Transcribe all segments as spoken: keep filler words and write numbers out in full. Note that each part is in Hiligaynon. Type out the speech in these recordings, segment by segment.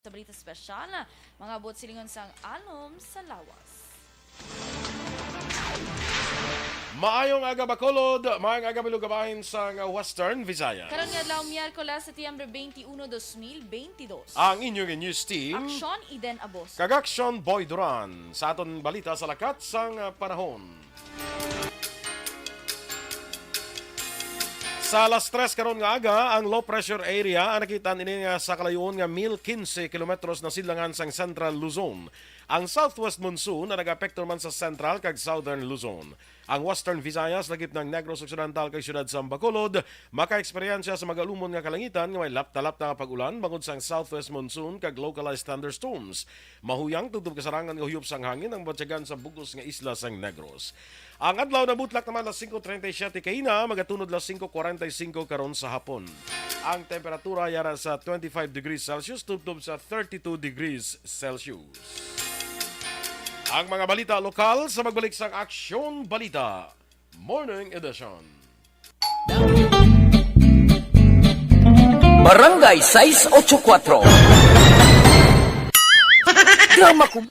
Sa balita espesyal, mga buot silingon sang alom sa lawas. Maayong aga, Bacolod. Maayong aga, mga kabahin sang Western Visayas. Karon nga adlaw, Miyerkules, Setyembre twenty-one, dos mil twenty-dos. Ang inyong news team, Aksyon, Eden Abos. Kag Aksyon, Boy Duran. Sa aton balita sa lakat sang, ah, panahon. Sa alas tres karon nga aga, ang low pressure area ang nakita nini nga sa kalayoon nga mil quince kilometros na sidlangan sang Central Luzon. Ang southwest monsoon ang nag-apekto man sa Central kag Southern Luzon. Ang Western Visayas, lakip ng Negros Occidental kag siyudad sang Bacolod, makaeksperyensya sa magalumon nga kalangitan nga may lapta-lapta nga pag-ulan bangod sang southwest monsoon kag localized thunderstorms. Mahuyang tubtob kasarangan nga huyop sang hangin ang batyagan sa bug-os nga isla sang Negros. Ang adlaw nabutlak naman alas singko treinta y siete kaina, magatunod alas singko kwarenta y singko karon sa hapon. Ang temperatura yara sa twenty-five degrees Celsius tubtob sa thirty-two degrees Celsius. Ang mga balita lokal sa magbalik sang Aksyon Balita Morning Edition. Barangay sais ocho kuwatro. Drama Kum-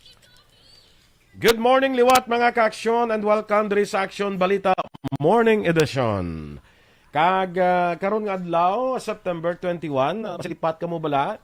Good morning, liwat, mga ka-aksyon, and welcome diri sa Aksyon Balita Morning Edition. Kag, ah, karon nga adlaw, September twenty-one, ah, sa lipat kamo bala,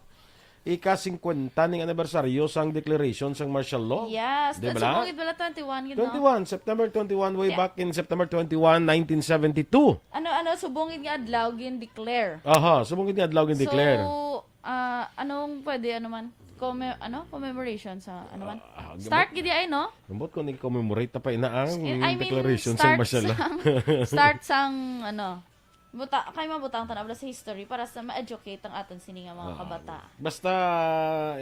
ika-singkwenta ning anibersaryo sang declaration sang martial law. Yes, Di bala? Subong gid bala twenty-one gid, no? Twenty-one, September twenty-one, way Yeah. back in September twenty-one, nineteen seventy-two. Ano, ano, subong gid nga adlaw gin-declare. Aha, subong gid nga adlaw gin-declare. So, ah, anong pwede, ano man? Comm-, ano? Commemoration sa, ano man? Ah, ah, Start gid ay, no? Ambot ko ni commemorate ta pa ina ang Eh, I mean, declaration sang start martial law. sang, start sang, ano, buta-, kay mabutang tanaw sa history para sa ma-educate ang aton sini nga mga Ah, kabata. Basta,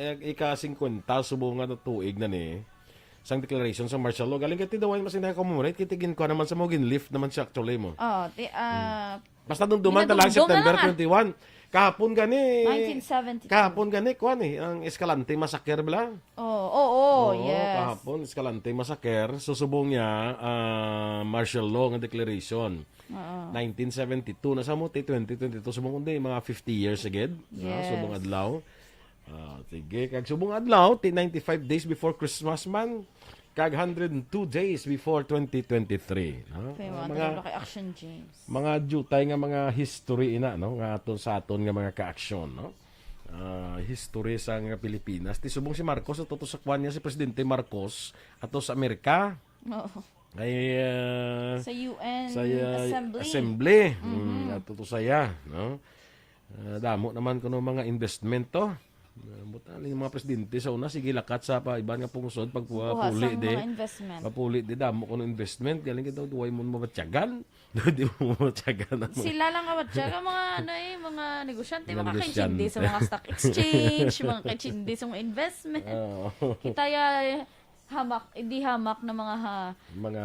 eh, ika-singkwenta subong nga tuig na ni sang declaration sa martial law. Galing kay ti daw mas naka-commemorate, kay ti ginkuha naman sa mo, gin-lift naman siya actually mo. Oh, ti-, ah, Basta nung duman Hindi na talang dumdum na September lang, ah. twenty-one. Kahapon gani. Nineteen seventy-two. Kahapon gani, kuwan eh, ang Escalante Massacre bala. Oh, oh, oh, Oo, yes. kahapon, Escalante Massacre. So, subong niya, ah, martial law nga declaration. Oo. Nineteen seventy-two, na sa mo, ti twenty twenty-two, subong kundi, mga fifty years agad. No? Yes. Subong adlaw. Ah, sige, kag subong adlaw, ti ninety-five days before Christmas man, kag hundred and two days before twenty twenty-three, no? Kaya Ah, mga mga, laki action, James. mga jutay nga mga history ina, no? Nga ato sa aton nga mga ka-aksyon, no? Ah, history sa nga Pilipinas. Ti subong si Marcos, ato to sa kwan niya, si Presidente Marcos, ato sa Amerika. Oo. Ay, ah, Sa U N sa, ah, Assembly. Assembly. Mhm. Mm, ato to saya, no? Ah, damo naman kuno mga investment to. Ah, buta, ang mga presidente sa una, sige lakat sa pa, iban nga pungsod, pag Kuha puli sang di. mga investment. Papuli di, damo kuno investment. Galing kita, duway mo mabatyagan. Di mo mabatyagan ang mga Sila lang kabatyagan, mga ano eh, mga negosyante, Mga mga negosyante. kachindi sa mga stock exchange, mga kachindi sa mga investment. Oo. Kita ya, eh, hamak, hindi hamak na mga ha-, Mga,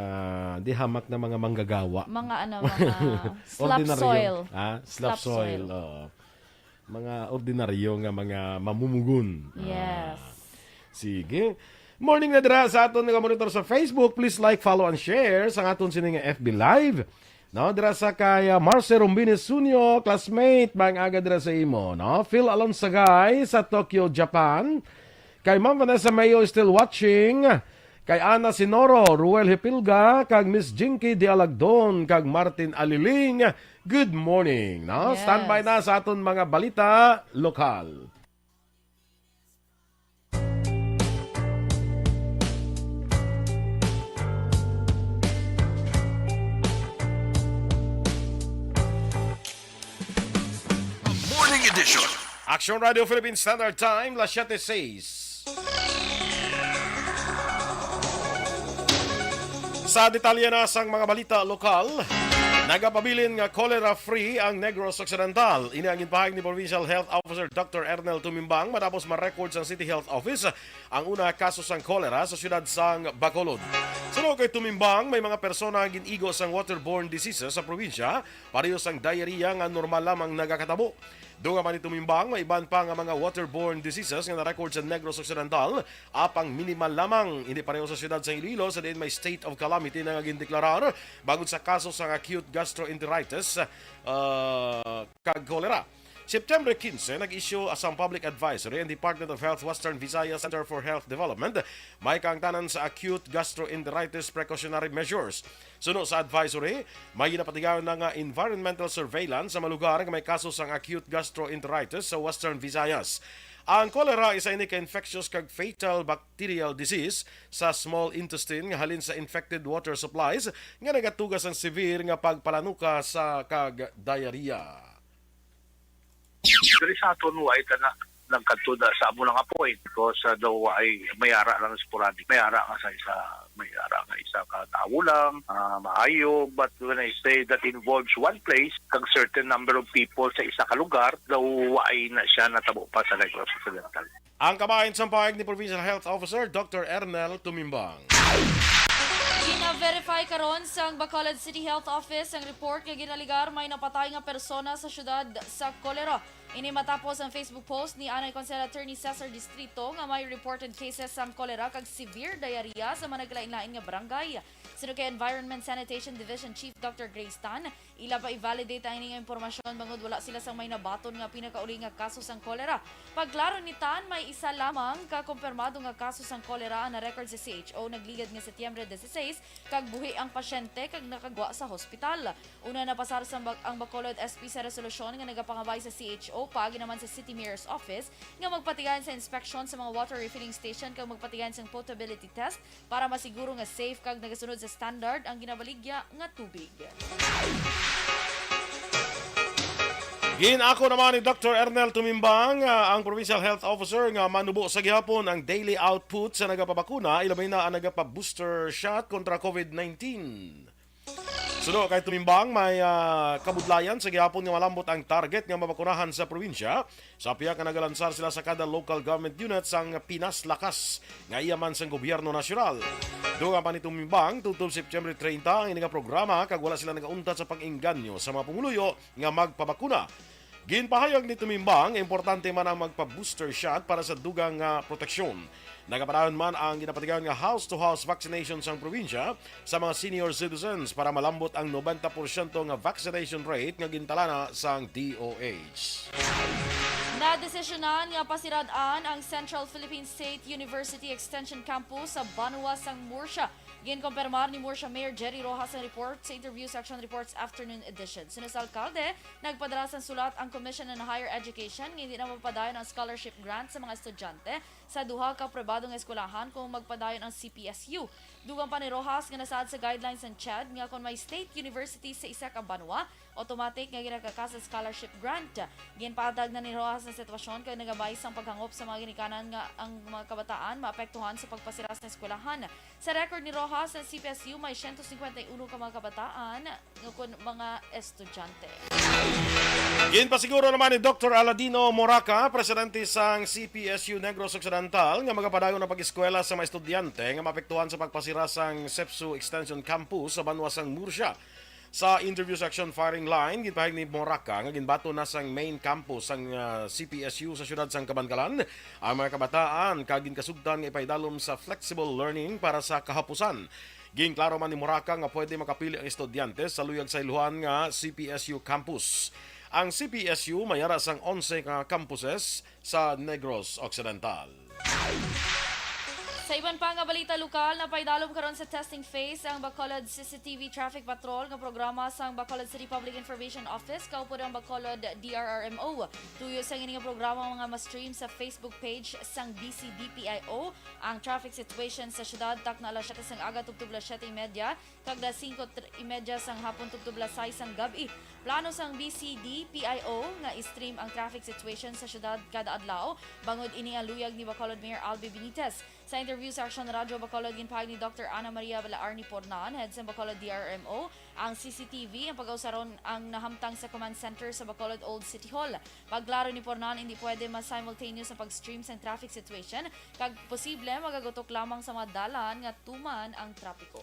di hamak na mga manggagawa. mga ano, mga slop Ordinaryo. soil. Ah, slop Slop soil, soil. oo. Mga ordinaryo nga mga mamumugon. Ah. Yes. Sige. Morning na dira sa aton nga monitor sa Facebook. Please like, follow, and share sa aton sini nga F B Live. No, dira sa kay, ah, Marce Rombines Sunyo, classmate, maayong aga dira sa imo, no? Phil Alonsagay sa Tokyo, Japan. Kay Ma'am Vanessa Mayo, still watching. Kay Ana Sinoro, Ruel Hipilga, kag Miss Jinky Dialagdon, kag Martin Aliling. Good morning, no? Yes. Standby na sa aton mga balita lokal. Morning Edition. Action Radio Philippine Standard Time, las siete seis. Sa detalye na sang mga balita lokal, nagapabilin nga cholera-free ang Negros Occidental. Ini ang ginpahayag ni Provincial Health Officer Doctor Ernel Tumimbang matapos ma-record sang City Health Office ang una kaso sang cholera sa siyudad sang Bacolod. Suno kay Tumimbang, may mga persona nga gin-igo sang waterborne diseases sa probinsya, pareho sang diarrhea nga normal lamang nagakatabo. Dunga man ni Tumimbang, may iban pa nga mga waterborne diseases nga na-record sa Negros Occidental, apang minimal lamang. Hindi pareho sa siyudad sa Iloilo, sa diin may state of calamity na nga gindeklarar bangod sa kaso sang acute gastroenteritis, ah, kag cholera. September quince, nag-issue sang public advisory ang Department of Health Western Visayas Center for Health Development, may kaangtanan sa acute gastroenteritis precautionary measures. Suno sa advisory, may ginapatigayon na nga environmental surveillance sa mga lugar nga may kaso sang acute gastroenteritis sa Western Visayas. Ang cholera isa ini ka infectious kag fatal bacterial disease sa small intestine nga halin sa infected water supplies nga nagatuga sang severe nga pagpalanuka sa kag diarrhea. Diri sa aton, wa ay tana nagkadto da sa amo nga point because uh, daw wa ay may ara lang sporadic, may ara nga sa isa, may ara nga isa ka tawo lang, ah, maayo. But when I say that involves one place, kag certain number of people sa isa ka lugar, daw wa ay na siya natabo pa sa Negros Occidental. Ang kabahin sang pahayag ni Provincial Health Officer Doctor Ernel Tumimbang. Gina-verify karon sang Bacolod City Health Office ang report nga ginaligar may napatay nga persona sa syudad sa kolera. Ini matapos ang Facebook post ni anay Konsehal Attorney Cesar Distrito nga may reported cases sang kolera kag severe diarrhea sa mga naglain-lain nga barangay. Suno kay Environment Sanitation Division Chief Doctor Grace Tan, ila pa i-validate ang ini nga impormasyon bangod wala sila sang may nabaton nga pinakauli nga kaso sang kolera. Pagklaro ni Tan, may isa lamang ka kumpirmado nga kaso sang kolera ang na-record sa C H O nagligad nga Setyembre dieciséis, kag buhi ang pasyente kag nakagwa sa hospital. Una, napasar sang Bac-, ang Bacolod S P sa resolusyon nga nagapangabay sa C H O paagi naman sa City Mayor's Office nga magpatigayon sa inspeksyon sa mga water refilling station kag magpatigayon sang potability test para masiguro nga safe kag nagasunod sa standard ang ginabaligya nga tubig. Gin-ako naman ni Doctor Ernel Tumimbang, ah, ang Provincial Health Officer, nga manubo sa gihapon ang daily output sa nagapabakuna, ilabi na ang nagapa-booster shot kontra COVID nineteen. Suno kay Tumimbang, may, ah, kabudlayan sa gihapon nga malambot ang target nga mabakunahan sa probinsya. Sa pihak nga nagalansar sila sa kada local government unit sang Pinas Lakas nga iya man sang gobyerno nasyonal. Dugang pa ni Tumimbang, tubtob September treinta ang ini nga programa kag wala sila nagauntat sa pag-engganyo sa mga pumuluyo nga magpabakuna. Ginpahayag ni Tumimbang nga importante man ang magpa-booster shot para sa dugang nga proteksyon. Nagapadayon man ang ginapatigayon nga house-to-house vaccination sang probinsya sa mga senior citizens para malambot ang nobenta porsyento nga vaccination rate nga gintalana sang D O H. Nadesisyonan nga pasirad-an ang Central Philippine State University Extension Campus sa banwa sang Murcia. Ginkompirmar ni Murcia Mayor Jerry Roxas ang report sa Interview Section Reports Afternoon Edition. Suno sa alkalde, nagpadala sang sulat ang Commission on Higher Education nga hindi na mapadayon ang scholarship grant sa mga estudyante sa duha ka pribado nga eskwelahan kung magpadayon ang C P S U. Dugang pa ni Roxas nga nasaad sa guidelines sang CHED nga kon may state university sa isa ka banwa, automatic nga ginakakasa scholarship grant. Ginpatag na ni Roxas ang sitwasyon kag nagabay sang paghangop sa mga ginikanan nga ang mga kabataan maapektuhan sa pagpasira sa eskwelahan. Sa record ni Roxas, ang C P S U may siyento cincuenta y uno ka mga kabataan nga kon mga estudyante. Ginpasiguro naman ni Doctor Aladino Moraca, presidente sang C P S U Negros Occidental, nga magapadayon ang pag-eskwela sa mga estudyante nga maapektuhan sa pagpasira sang CEPSU Extension Campus sa banwa sang Murcia. Sa interview section firing line, ginpahayag ni Moraca nga ginbaton na sang main campus sang, ah, C P S U sa siyudad sang Kabankalan ang mga kabataan kag ginkasugtan nga ipaidalom sa flexible learning para sa kahapusan. Ginklaro man ni Moraca nga pwede makapili ang estudyante sa luyag sa ilohan nga C P S U campus. Ang C P S U may ara sang onse ka campuses sa Negros Occidental. Sa iban pa nga balita lokal, napaidalom karon sa testing phase ang Bacolod C C T V Traffic Patrol nga programa sang Bacolod City Public Information Office kaupod ang Bacolod D R R M O. Tuyo sang ini nga programa nga ma-stream sa Facebook page sang B C D P I O. Ang traffic situation sa syudad takna alas siyete sang aga tubtob alas siyete y media kag alas singko y media sang hapon tubtob alas sais sang gab-i. Plano sang B C D P I O nga i-stream ang traffic situation sa syudad kada adlaw, bangod ini ang luyag ni Bacolod Mayor Albi Benitez. Sa interview sa Aksyon Radyo Bacolod, ginpahayag ni Doctor Ana Maria Balaarni Pornan, head sa Bacolod D R M O, ang C C T V ang pag-ausaron ang nahamtang sa command center sa Bacolod Old City Hall. Pagklaro ni Pornan, hindi pwede ma-simultaneous ang pag-stream sang traffic situation kag posible magagutok lamang sa mga dalan nga tuman ang trapiko.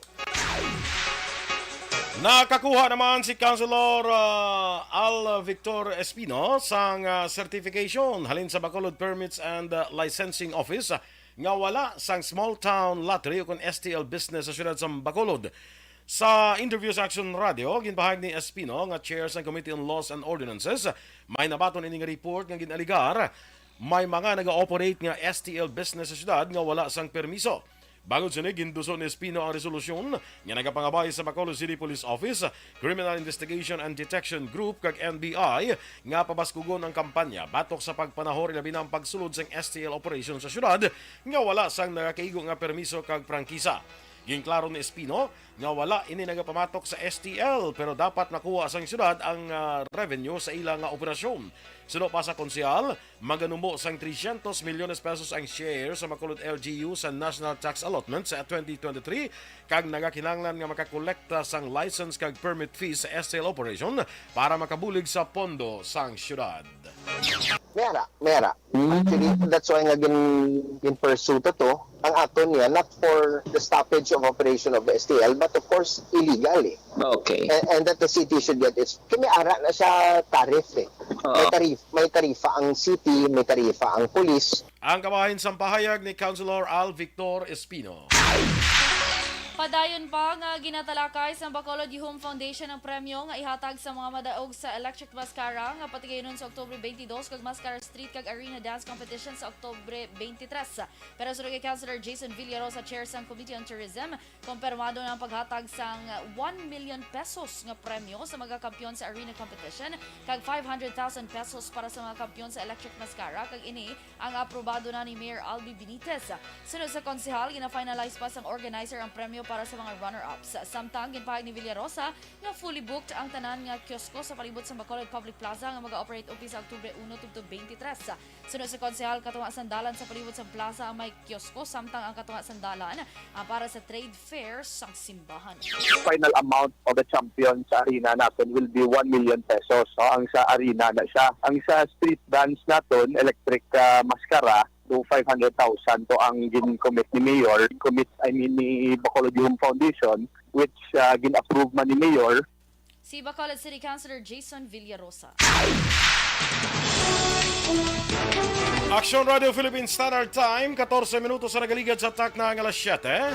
Nakakuha naman si Councilor, ah, Al Victor Espino sang, ah, certification halin sa Bacolod Permits and, ah, Licensing Office, ah, nga wala sang small town lottery o kon S T L business sa siyudad sa Bacolod. Sa interview sa Action Radio, ginpahayag ni Espino nga chair sang Committee on Laws and Ordinances, may nabaton ini nga report nga gin-alegar may mga naga-operate nga S T L business sa syudad nga wala sang permiso. Bangod sini, ginduso ni Espino ang resolusyon nga nagapangabay sa Bacolod City Police Office, Criminal Investigation and Detection Group, kag N B I nga pabaskugon ang kampanya batok sa pagpanahor, ilabi na ang pagsulod sang S T L operation sa syudad nga wala sang nagakaigo nga permiso kag prangkisa. Ginklaro ni Espino nga wala ini nagapamatok sa S T L, pero dapat makuha sang syudad ang, ah, revenue sa ila nga operasyon. Suno pa sa konsehal, maganumbo sang trescientos milyones pesos ang share sa Bacolod L G U sa National Tax Allotment sa twenty twenty-three, kag nagakinahanglan nga makakolekta sang license kag permit fees sa S T L operation para makabulig sa pondo sang syudad. May ara, may ara. Actually, that's why nga gin, gin-pursue ta to. Ang aton niya, not for the stoppage of operation of the S T L, but of course, illegally. Okay. And, and that the city should get its... Kaya may ara na siya tariff eh. May, Oo. tarif, may tarifa ang city, may tarifa ang police. Ang kabahin sang pahayag ni Councilor Al Victor Espino. Padayon pa nga ginatalakay sang Bacolod Yuhum Foundation ang premyo nga ihatag sa mga madaog sa electric mascara nga patigayonon sa Oktubre twenty-two kag mascara street kag arena dance competition sa Oktubre twenty-three. Pero suno kay Councilor Jason Villarosa, chair sang Committee on Tourism, kumpirmado na ang paghatag sang one million pesos nga premyo sa mga kampiyon sa arena competition kag five hundred thousand pesos para sa mga kampiyon sa electric mascara, kag ini ang aprobado na ni Mayor Albi Benitez. Suno sa konsehal, gina-finalize pa sang organizer ang premyo para sa mga runner-ups. Samtang ginpahayag ni Villarosa nga fully booked ang tanan nga kiosko sa palibot sa Bacolod Public Plaza nga mag-operate upis sa Oktubre uno tubtob twenty-three. Suno sa konsehal, katunga sang dalan sa palibot sa plaza ang may kiosko, samtang ang katunga sang dalan ang para sa trade fair sang simbahan. Final amount of the champion sa arena naton will be one million pesos. So, ang sa arena na siya. Ang sa street dance naton, electric ah, mascara, to five hundred thousand to ang gin-commit ni Mayor, commit, I mean, ni Bacolod Yuhum Foundation, which ah, gin-approve man ni Mayor. Si Bacolod City Councilor Jason Villarosa. Aksyon Radio Philippine Standard Time, katorse minutos sa nagaligad sa takna nga alas siyete.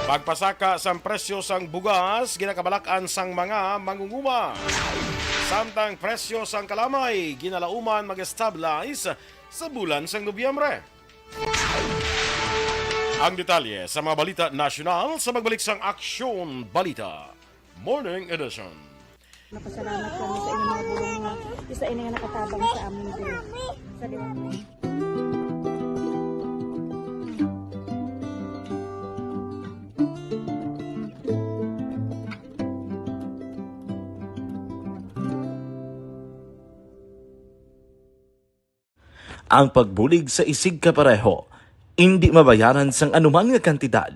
Pagpasaka sang presyo sang bugas, ginakabalak-an sang mga mangunguma. Samtang presyo sang kalamay, ginalauman mag-stabilize sa bulan sang Nobyembre. Ang detalye sa mga balita nasyonal sa pagbalik sang Aksyon Balita Morning Edition. Napasalamat kami sa inyong mga bulong nga isa ini nga nakatabang sa amon diri. Sa Ang pagbulig sa isig kapareho indi mabayaran sang anuman nga kantidad.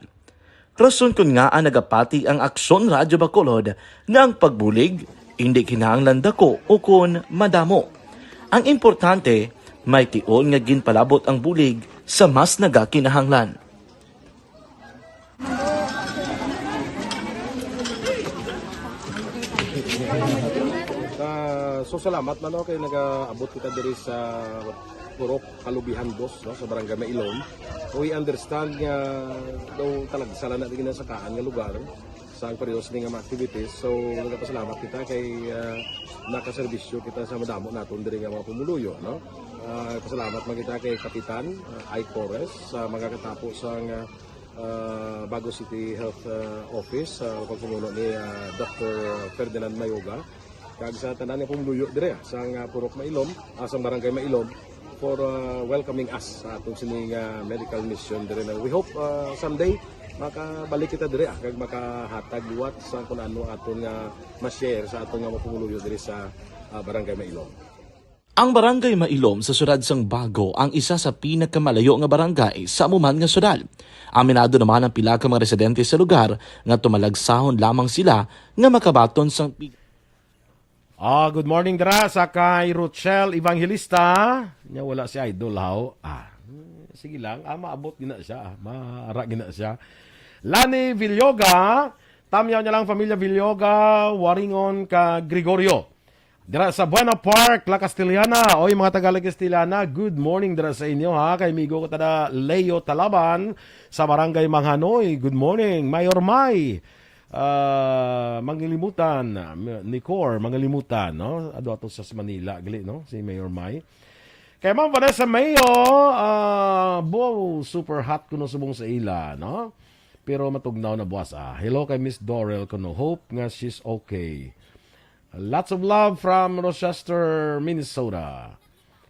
Rason kon ngaa nagapati ang Aksyon Radyo Bacolod nga ang pagbulig indi kinahanglan dako ukon madamo. Ang importante, may tion nga ginpalabot ang bulig sa mas nagakinahanglan. Ah, so salamat man, no, kay nagaabot kita diri sa Purok Kalubihan Dos, no, sa Barangay Mailom. We understand nga daw talagsa lang na ginasakaan nga lugar sa ang periodo sini nga mga activities. So nagapasalamat kita kay ah, nakaserbisyo kita sa madamo naton diri nga mga pumuluyo, no. Ah, pasalamat man kita kay Kapitan ah, Ike Torres sa magakatapo sa nga ah, Bago City Health ah, Office sa pagpamuno ni ah, Doctor Ferdinand Mayoga, kag sa tanan nga pumuluyo dire ah, sa nga Purok Mailom, ah, sa Barangay Mailom, for ah, welcoming us sa atong sining ah, medical mission dire na. We hope ah, someday makabalik kita dire ah, kag makahatag liwat sa kung ano aton nga ma-share sa aton nga mga pumuluyo dire sa ah, Barangay Mailom. Ang Barangay Mailom sa siyudad sang Bago ang isa sa pinakamalayo nga barangay sa amo man nga siyudad. Aminado naman ang pila ka mga residente sa lugar nga tumalagsahon lamang sila nga makabaton sang pig- Ah, good morning dira sa kay Rochelle Evangelista. Nya wala si Idol, haw. Ah, sige lang, ah, maabot gina siya, ah, maara gina siya. Lani Villoga, tamyaw niya lang, pamilya Villoga, Waringon ka Gregorio. Dira sa Buena Park, La Castellana. Oy, mga taga La Castellana, good morning dira sa inyo, ha. Kay migo ko tada Leo Talaban sa Barangay Manghanoy. Good morning, Mayor May. Ah, Mangilimutan, Nicor Mangilimutan, no? Ado ato sa Manila, gali, no? Si Mayor Mai. Kay Ma'am Vanessa Mayo, ah, bo, super hot kuno subong sa ila, no? Pero matugnaw na buwas, ah. Hello kay Miss Dorel kuno. Hope nga she's okay. Lots of love from Rochester, Minnesota.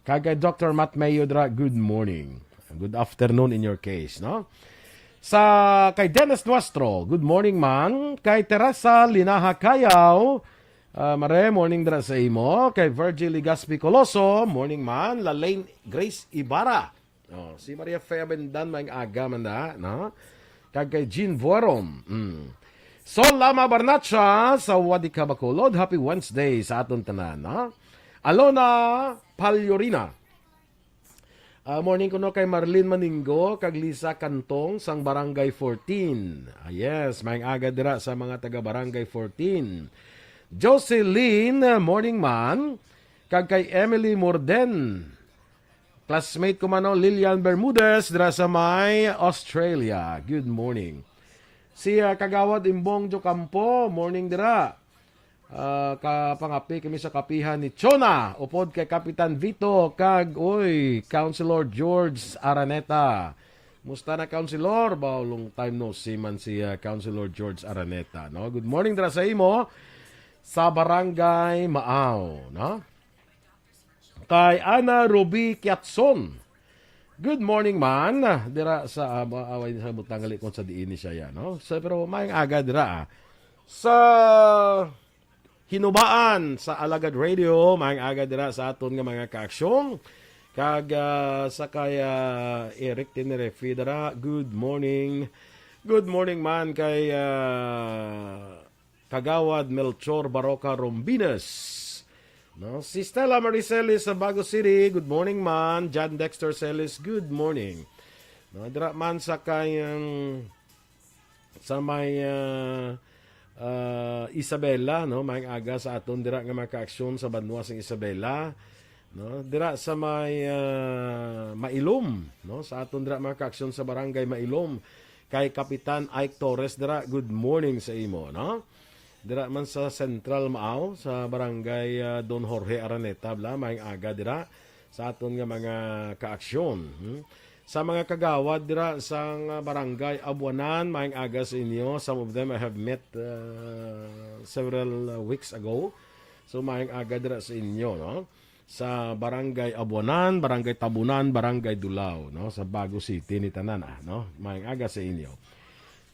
Kag kay Doctor Matt Mayo dira, good morning. Good afternoon in your case, no? Sa kay Dennis Nuestro, good morning, man. Kay Teresa Linaha Kayaw, ah, mare, morning dira sa imo. Kay Virgil Legaspi Coloso, morning, man. Lalaine Grace Ibarra. Oh, si Maria Fe Abendan, maayong aga man na, no? Kag kay Jean Vuarom. Mm. Sol Lama Barnacha sa Wadika, Bacolod. Happy Wednesday sa aton tanan, no? Alona Palyorina. Ah, morning kuno kay Marlene Maninggo kag Lisa Cantong sang Barangay fourteen. Ah, yes, maayong aga dira sa mga taga Barangay fourteen. Jocelyn, morning, man. Kag kay Emily Morden. Classmate ko man, no, Lilian Bermudez dira sa may Australia. Good morning. Si, ah, Kagawad Imbong Jocampo, morning dira. Ah, kapangapi kami sa kapihan ni Chona, upod kay Kapitan Vito, kag, uy, Councilor George Araneta. Musta na, Councilor? Ba, long time no see man si, ah, Councilor George Araneta, no? Good morning dira sa imo sa Barangay Maaw, no? Kay Ana Ruby Kiatson. Good morning, man. Dira sa, ah, ma-, away sa butang gali kung sa diin ni siya yan, no? So, pero maayong aga dira, ah. Sa Hinubaan sa Alagad Radio, maayong aga dira sa aton nga mga kaaksyon. Kag, ah, sa kay, ah, Eric Tenerife dira, good morning. Good morning, man, kay, ah, Kagawad Melchor Baroca Rombinas. No? Si Stella Marie Celis sa Bago City, good morning, man. John Dexter Celis, good morning. No, dira man sa kay, um, sa may, ah, ah, Isabela, no? Maayong aga sa aton dira nga mga kaaksyon sa banwa sang Isabela, no? Dira sa may, ah, Mailom, no? Sa aton dira mga kaaksyon sa Barangay Mailom, kay Kapitan Ike Torres dira, good morning sa imo, no? Dira man sa Central Maaw, sa Barangay, ah, Don Jorge Araneta, bala, maayong aga dira sa aton nga mga kaaksyon, hmm? Sa mga kagawad dira sa nga Barangay Abuanan, maayong aga sa inyo. Some of them I have met, uh, several, uh, weeks ago. So, maayong aga dira sa inyo, no? Sa Barangay Abuanan, Barangay Tabunan, Barangay Dulao, no? Sa Bago City ni tanan, ah, no? Maayong aga sa inyo.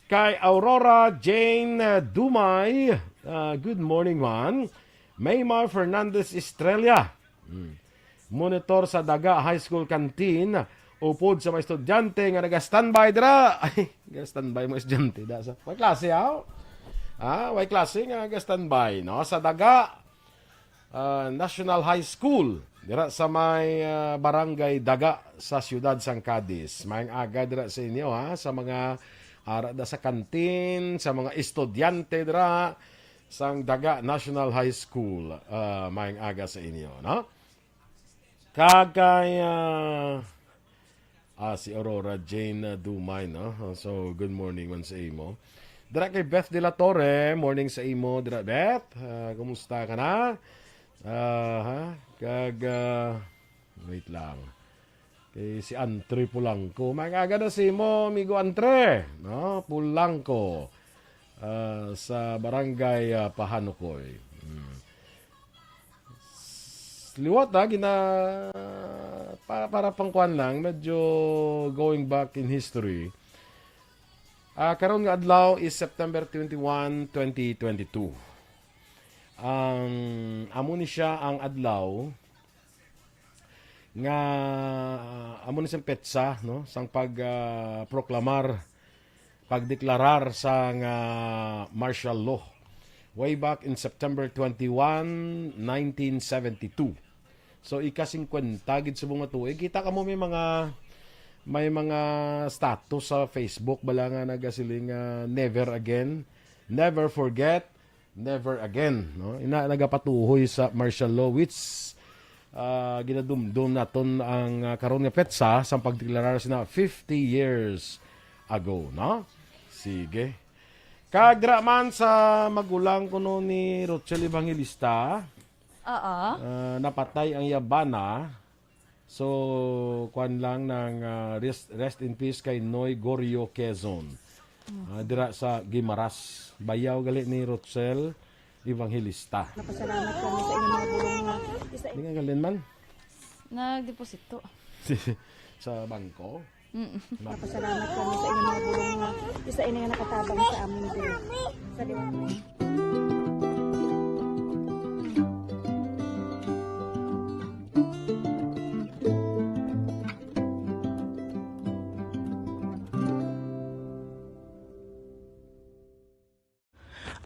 Kay Aurora Jane, uh, Dumay, uh, good morning, man. Maymar Fernandez Estrella. Hmm. Monitor sa Daga High School Canteen, upod sa mga estudyante nga naga-standby dira. Ay, naga-standby mga estudyante da sa, may klase, aw? Ah, may klase nga naga-standby, no? Sa Daga, ah, National High School, dira sa may, ah, Barangay Daga sa siyudad sang Cadiz. Maayong aga dira sa inyo, ha, sa mga ara da sa kantin, sa mga estudyante dira sang Daga National High School. Ah, maayong aga sa inyo, no? Kag kay, ah, ah, si Aurora Jane, ah, Dumay, no? So, good morning man sa imo. Dira kay Beth de la Torre, morning sa imo, dira, Beth. Ah, kumusta ka na? Ah, ha? Kag, ah, wait lang. Kay si Antre Pulangco. Maayong aga na sa imo, amigo Antre, no? Pulangco. Ah, sa Barangay, ah, Pahanukoy. Hmm. S-, liwat, ah, gina-, pa-, para pang kuwan lang, medyo going back in history. Ah, karon nga adlaw is September twenty-one, twenty twenty-two. Ang, amo ni siya ang adlaw nga, ah, amo ni siyang petsa, no, sang pag, ah, proklamar, pagdeklarar sang, ah, martial law way back in September twenty-one, nineteen seventy-two. So, ika-singkwenta gid subong nga tuig. Kita kamo may mga, may mga status sa Facebook bala nga nagasiling nga, "Never again, never forget, never again," no? Ina nagapatuhoy sa martial law, which, ah, ginadumdom naton ang, ah, karon nga petsa sang pagdeklarar sina fifty years ago, no? Sige. Kag dira man sa magulang kuno ni Rochelle Evangelista, Oo. ah, napatay ang iya bana. So, kuwan lang ng, ah, rest, rest in peace kay Noy Gorio Quezon. Ah, dira sa Guimaras. Bayaw gali ni Rochelle Evangelista. Napasalamat kami sa inyong mga bulong nga isa. Hindi nga galing man. Nagdeposito. Sa bangko? Mm. Napasalamat kami sa inyong mga bulong nga isa ini nga nakatabang sa amin diri. Sa liwanag.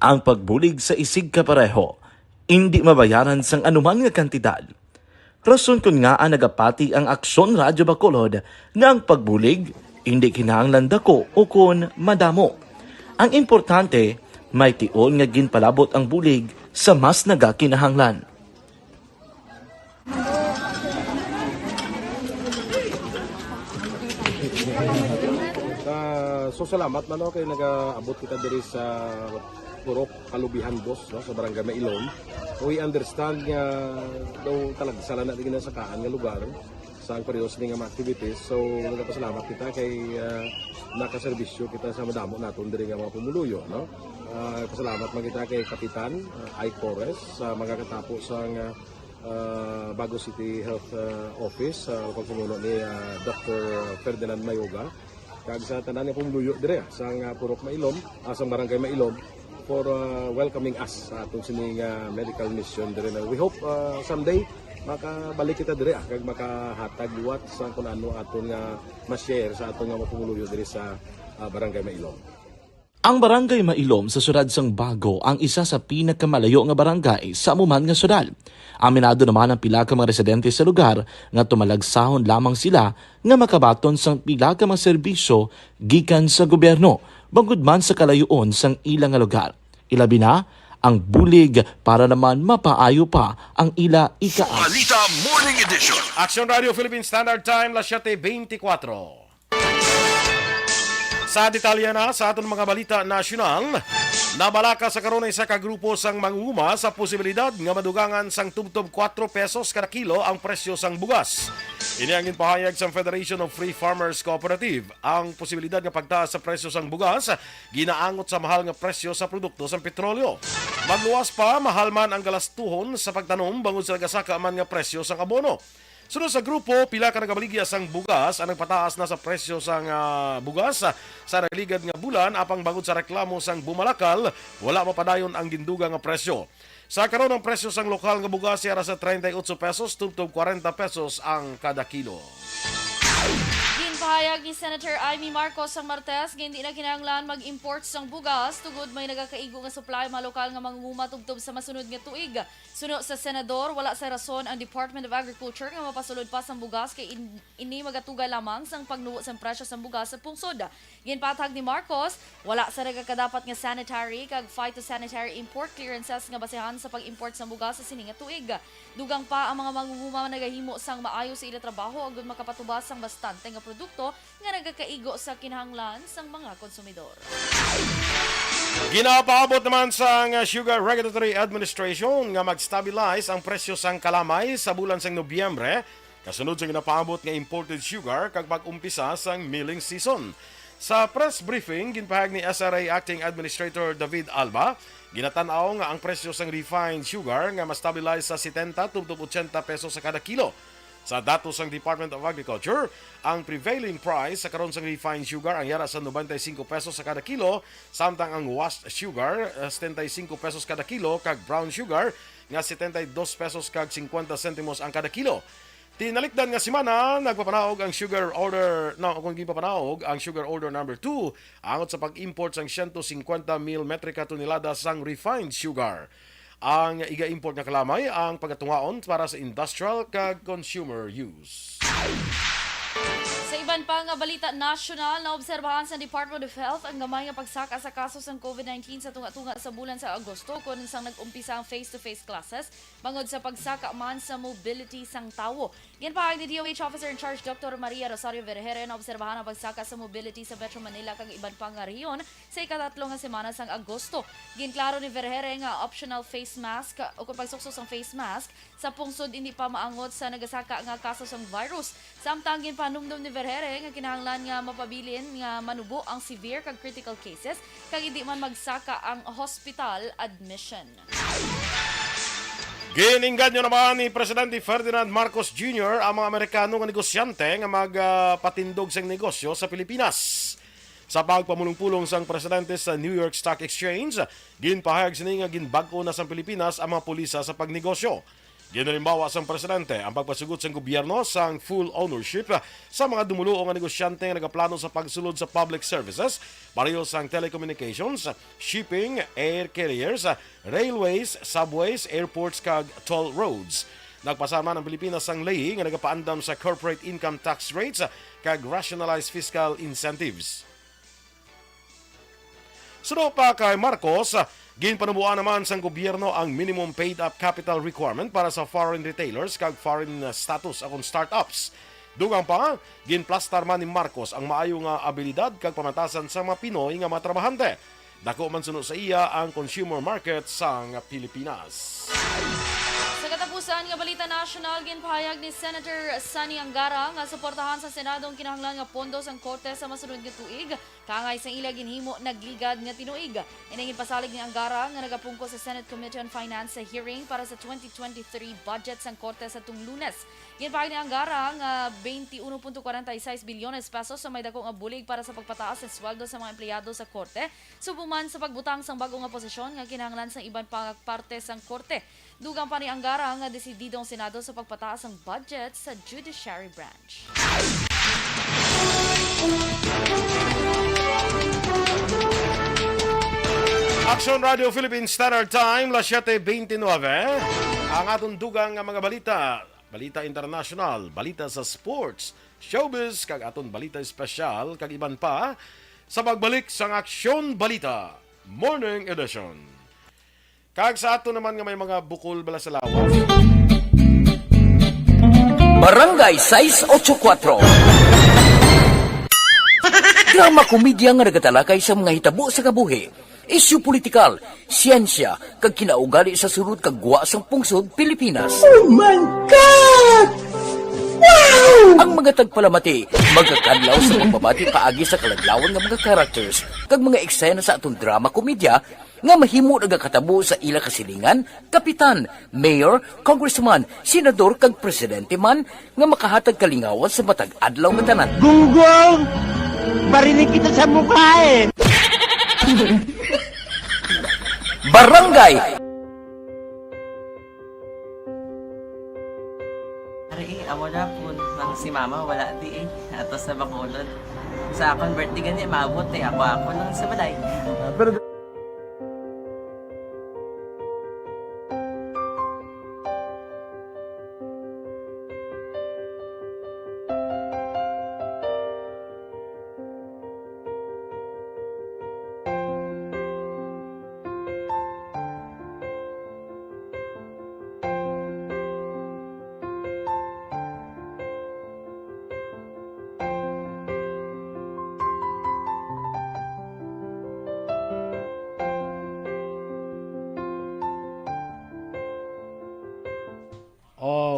Ang pagbulig sa isigkapareho indi mabayaran sang anuman nga kantidad. Rason kon ngaa nagapati ang Aksyon Radyo Bacolod nga ang pagbulig indi kinahanglan dako ukon madamo. Ang importante, may tion nga ginpalabot ang bulig sa mas nagakinahanglan. Ah, so salamat man, no, kay nagaabot kita diri sa Purok Kalubihan Dos, no, sa Barangay Mailom. We understand nga daw talagsa lang na di ginasakaan nga lugar sa ang pareho sini nga mga activities. So, nagapasalamat kita kay, ah, nakaserbisyo kita sa madamo naton diri nga mga pumuluyo, no? Ah, pasalamat man kita kay Kapitan, ah, Ike Torres sa mga katapo sang, ah, ah, Bago City Health, ah, Office, sa pagpamuno ni, ah, Doctor Ferdinand Mayoga, kag sa tanan nga pumuluyo dire, ah, sang, ah, Purok Mailom, ah, sang Barangay Mailom, for, ah, welcoming us sa aton sini nga medical mission dire na. We hope, ah, someday makabalik kita dire, ah, kag makahatag liwat sa kung ano aton nga ma-share sa aton nga mga pumuluyo dire sa, ah, Barangay Mailom. Ang Barangay Mailom sa siyudad sang Bago ang isa sa pinakamalayo nga barangay sa amo man nga siyudad. Aminado naman ang pila ka mga residente sa lugar nga tumalagsahon lamang sila nga makabaton sang pila ka mga serbisyo gikan sa gobyerno, bangod man sa kalayoon sang ila nga lugar. Ilabi na ang bulig para naman mapaayo pa ang ila ikaas. Balita Morning Edition. Action Radio Philippine Standard Time, las siete veinticuatro. Sa detalye na sa aton mga balita nasyonal, nabalaka sa karon ang isa ka grupo sang mangunguma sa posibilidad nga madugangan sang tubtob kuwatro pesos kada kilo ang presyo sang bugas. Ini ang ginpahayag sang Federation of Free Farmers Cooperative. Ang posibilidad nga pagtaas sa presyo sang bugas ginaangot sa mahal nga presyo sa produkto sang petrolyo. Magluwas pa, mahal man ang galastuhon sa pagtanom bangod sa nagasaka man nga presyo sang abono. Sunod sa grupo, pila ka nagabaligya sang bugas ang nagpataas na sa presyo sang, ah, bugas sa nagligad nga bulan, apang bangod sa reklamo sang bumalakal, wala mapadayon ang gindugang nga presyo. Sa karon, ang presyo sang lokal nga bugas yara sa treinta y ocho pesos tubtob kwarenta pesos ang kada kilo. Ginpahayag ni Senator Imee Marcos sang Martes nga hindi na kinahanglan mag-import sang bugas tungod may nagakaigo nga supply ang mga lokal nga mangunguma tubtob sa masunod nga tuig. Suno sa senador, wala sa rason ang Department of Agriculture nga mapasulod pa sang bugas kay in-, ini magatuga lamang sang pagnubo sang presyo sang bugas sa pungsod. Ginpatag ni Marcos, wala sa nagakadapat nga sanitary kag phytosanitary import clearances nga basehan sa pag-import sang bugas sa sini nga tuig. Dugang pa, ang mga mangunguma nagahimo sang maayo sa ila trabaho agud makapatubas sang bastante nga produkto nga nagakaigo sa kinahanglan sang mga konsumidor. Ginapaabot naman sang Sugar Regulatory Administration nga mag-stabilize ang presyo sang kalamay sa bulan sang Nobyembre, kasunod sa ginapaabot nga imported sugar kag pag-umpisa sang milling season. Sa press briefing, ginpahayag ni S R A Acting Administrator David Alba, ginatan-aw nga ang presyo sang refined sugar nga ma-stabilize sa setenta tubtob ochenta pesos sa kada kilo. Sa datos sang Department of Agriculture, ang prevailing price sa karon sang refined sugar ang yara sa noventa y cinco pesos sa kada kilo, samtang ang washed sugar, eh, setenta y cinco pesos kada kilo, kag brown sugar nga setenta y dos pesos kag cincuenta sentimos ang kada kilo. Tinalikdan nga semana, nagpapanaog ang sugar order, no, kung ginpapanaog ang sugar order number two, angot sa pag-import sang siyento cincuenta mil metrika tonelada sang refined sugar. Ang iga-import nga kalamay ang pagatungaon para sa industrial kag consumer use. Sa Iban pa nga balita nasyonal, naobserbahan sa Department of Health ang gamay nga pagsaka sa kaso sang covid nineteen sa tunga-tunga sa bulan sa Agosto, kon sang nag-umpisa ang face-to-face classes bangod sa pagsaka man sa mobility sang tawo. Ginpahayag ni D O H Officer in Charge Doctor Maria Rosario Vergere, naobserbahan ang pagsaka sa mobility sa Metro Manila kag iban pa nga rehiyon sa ikatatlo nga semana sang Agosto. Ginklaro ni Vergere nga optional face mask o kung pagsukso sang face mask sa pungsod indi pa maangot sa nagasaka nga kaso sang virus. Samtang ginpahanumdom ni Vergere nga kinahanglan nga mapabilin nga manubo ang severe kag critical cases kag indi man magsaka ang hospital admission. Gin-engganyo naman ni Presidente Ferdinand Marcos Junior ang mga Amerikano nga negosyante nga magpatindog sang negosyo sa Pilipinas. Sa pagpamulong-pulong sang presidente sa New York Stock Exchange, ginpahayag sini nga ginbag-o na sang Pilipinas ang mga pulisa sa pagnegosyo. Ginhalimbawa sang presidente ang pagpasugot sang gobyerno sang full ownership sa mga dumulo nga negosyante nga nagaplano sa pagsulod sa public services, pareho sang telecommunications, shipping, air carriers, railways, subways, airports, kag toll roads. Nagpasar man ang Pilipinas sang ley nga nagapaandam sa corporate income tax rates kag rationalized fiscal incentives. Suno pa kay Marcos, ginpanuboan naman sang gobyerno ang minimum paid-up capital requirement para sa foreign retailers kag foreign, uh, status akon startups. Dugang pa, ginplastar man ni Marcos ang maayo nga abilidad kag pamatasan sa mga Pinoy nga mga trabahante. Dako man suno sa iya ang consumer market sang Pilipinas. Sa katapusan nga balita nasyonal, ginpahayag ni Senator Sonny Angara nga suportahan sa Senado ang kinahanglan nga pondo sang korte sa masunod nga tuig, kaangay sang ila ginhimo nagligad nga tinuig. Ini ginpasalig ni Angara nga nagapungko sa Senate Committee on Finance sa hearing para sa twenty twenty-three budget sang korte sa tung Lunes. Ginpahayag ni Angara nga twenty-one point forty-six bilyones pesos ang may dako nga bulig para sa pagpataas sa sweldo sa mga empleyado sa korte, subong man sa pagbutang sang bag-o nga posisyon nga kinahanglan sang iban pa nga parte sang korte. Dugang pa ni Angara nga desidido ang Senado sa pagpataas sang budget sa judiciary branch. Aksyon Radio Philippine Standard Time, las siete veintinueve. Ang aton dugang nga mga balita, balita international, balita sa sports, showbiz, kag aton balita espesyal, kag iban pa, sa pagbalik sang Aksyon Balita Morning Edition. Kag sa ato naman nga may mga bukol bala sa lawas. Barangay sais ocho kuatro. Drama komedya nga nagatalakay sa mga hitabo sa kabuhi, isyu politikal, siyensya, kag kinaugali sa sulod kag gwa sang pungsod Pilipinas. Oh my God! Wow! Ang mga tagpalamati magakadlaw sa pagbabati paagi sa kaladlawan nga mga characters kag mga eksena sa aton drama komedya nga mahimo nagakatabo sa ila kasilingan, kapitan, mayor, congressman, senador, kag presidente man nga makahatag kalingawan sa matag adlaw nga tanan. Gunggong! Barinig kita sa mukha eh! Barangay! Ari, eh, amo na po. Ang si mama wala di eh. Ato sa Bacolod. Sa akon birthday gani, maabot eh. Ako, ako lang sa balay. Ah, pero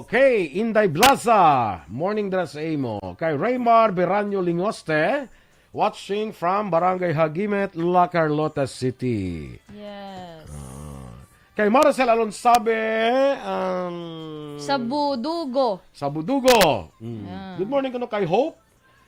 Okay, Inday Blaza, morning dira sa imo. Kay Raymar Beranyo Lingoste, watching from Barangay Hagimet, La Carlota City. Yes. Ah. Kay Maricel Alonsabe, um, Sa Budugo. Sa Budugo. Mm. Yan. Good morning kuno kay Hope,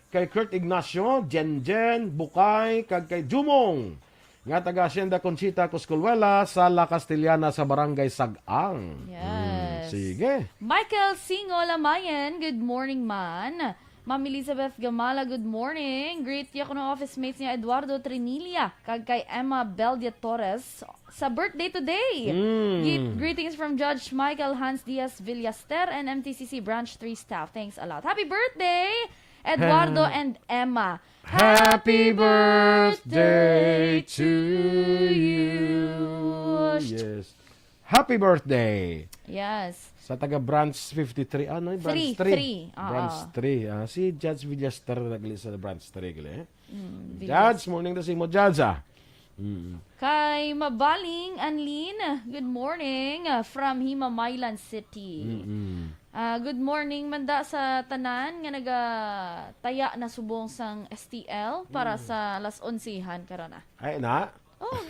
kay Kurt Ignacio, Jenjen, Bukay, kag kay Jumong, nga taga Hacienda Conchita, Coscoluela, sa La Castellana, sa Barangay Sag-ang. Mm, yes. Sige. Michael Singo Lamayan, good morning man. Ma'am Elizabeth Gamala, good morning. Greet ya kuno office mates niya Eduardo Trinilla, kag kay Emma Beldia Torres sa birthday today. Mm. Gi-, greetings from Judge Michael Hans Diaz Villaster and M T C C Branch three staff. Thanks a lot. Happy birthday! Eduardo Ha- and Emma. Happy birthday to you. Yes. Happy birthday. Yes. Sa taga branch fifty-three, ano yung branch Three, three? three. Ah, Branch ah. three. Ah, si Judge Villaster na gali sa branch three gali. Mm, Judge, Villas- morning na sa imo, Judge, ah. Mm. Kay Mabaling Anlin, good morning, ah, from Himamaylan City. Mm-mm. Ah, good morning manda sa tanan nga nagataya na subong sang S T L para Mm. sa alas onsehan karon, ah. Ay, na? Oh,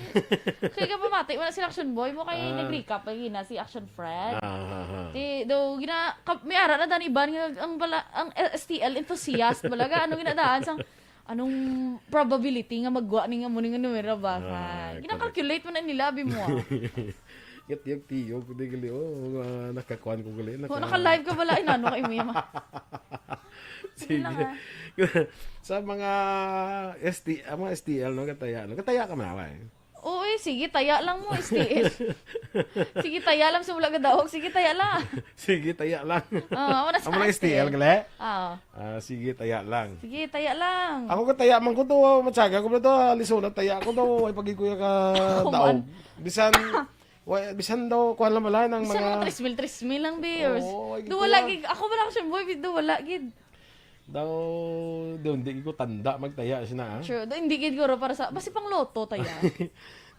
kay kapamati, wala si Action Boy mo kay Ah. nag-recap lagi na si Action Fred. Ah, ah, ah. Ti, do, gina, kap-, may ara na dan iban nga ang bala, ang S T L enthusiast bala ga, ano ginadaan sang, anong probability nga magwa ni nga mo ni nga numero ba? Ah, Ha, gina-calculate mo na nila, abi mo, ah. Yat-, yat-, tiyo, kundi gali, oh, ah, nakakuan ko gali, Oh, naka- naka-live ka bala, inano ka imo, ma? Sige Sige. lang, ah. Sa mga S T, ang mga S T L, no, kataya, no? Kataya ka man, eh. Oo, eh, sige, taya lang mo, S T L. Sige, taya lang sa wala gadaog. Sige, taya lang. Sige, taya lang. Oo, amo na sa Amo na S T L. S T L, gali? Oo. Ah, sige, taya lang. Sige, taya lang. Ako ka taya man ko to, matyaga ko na to, ah, lisod na taya ko to, ay pag-ikuya ka Ako daog. man. Bisan, wa-, bisan daw, kuha lang wala ng Bisan mga mga tres mil, tres mil lang, be. Oo, ay, Do gikuha. wala gid. Ako wala, Action Boy, do wala gid. Daw, daw, hindi ko tanda magtaya sina, ah. Sure. Do, hindi gid guro para sa, basi pang loto taya.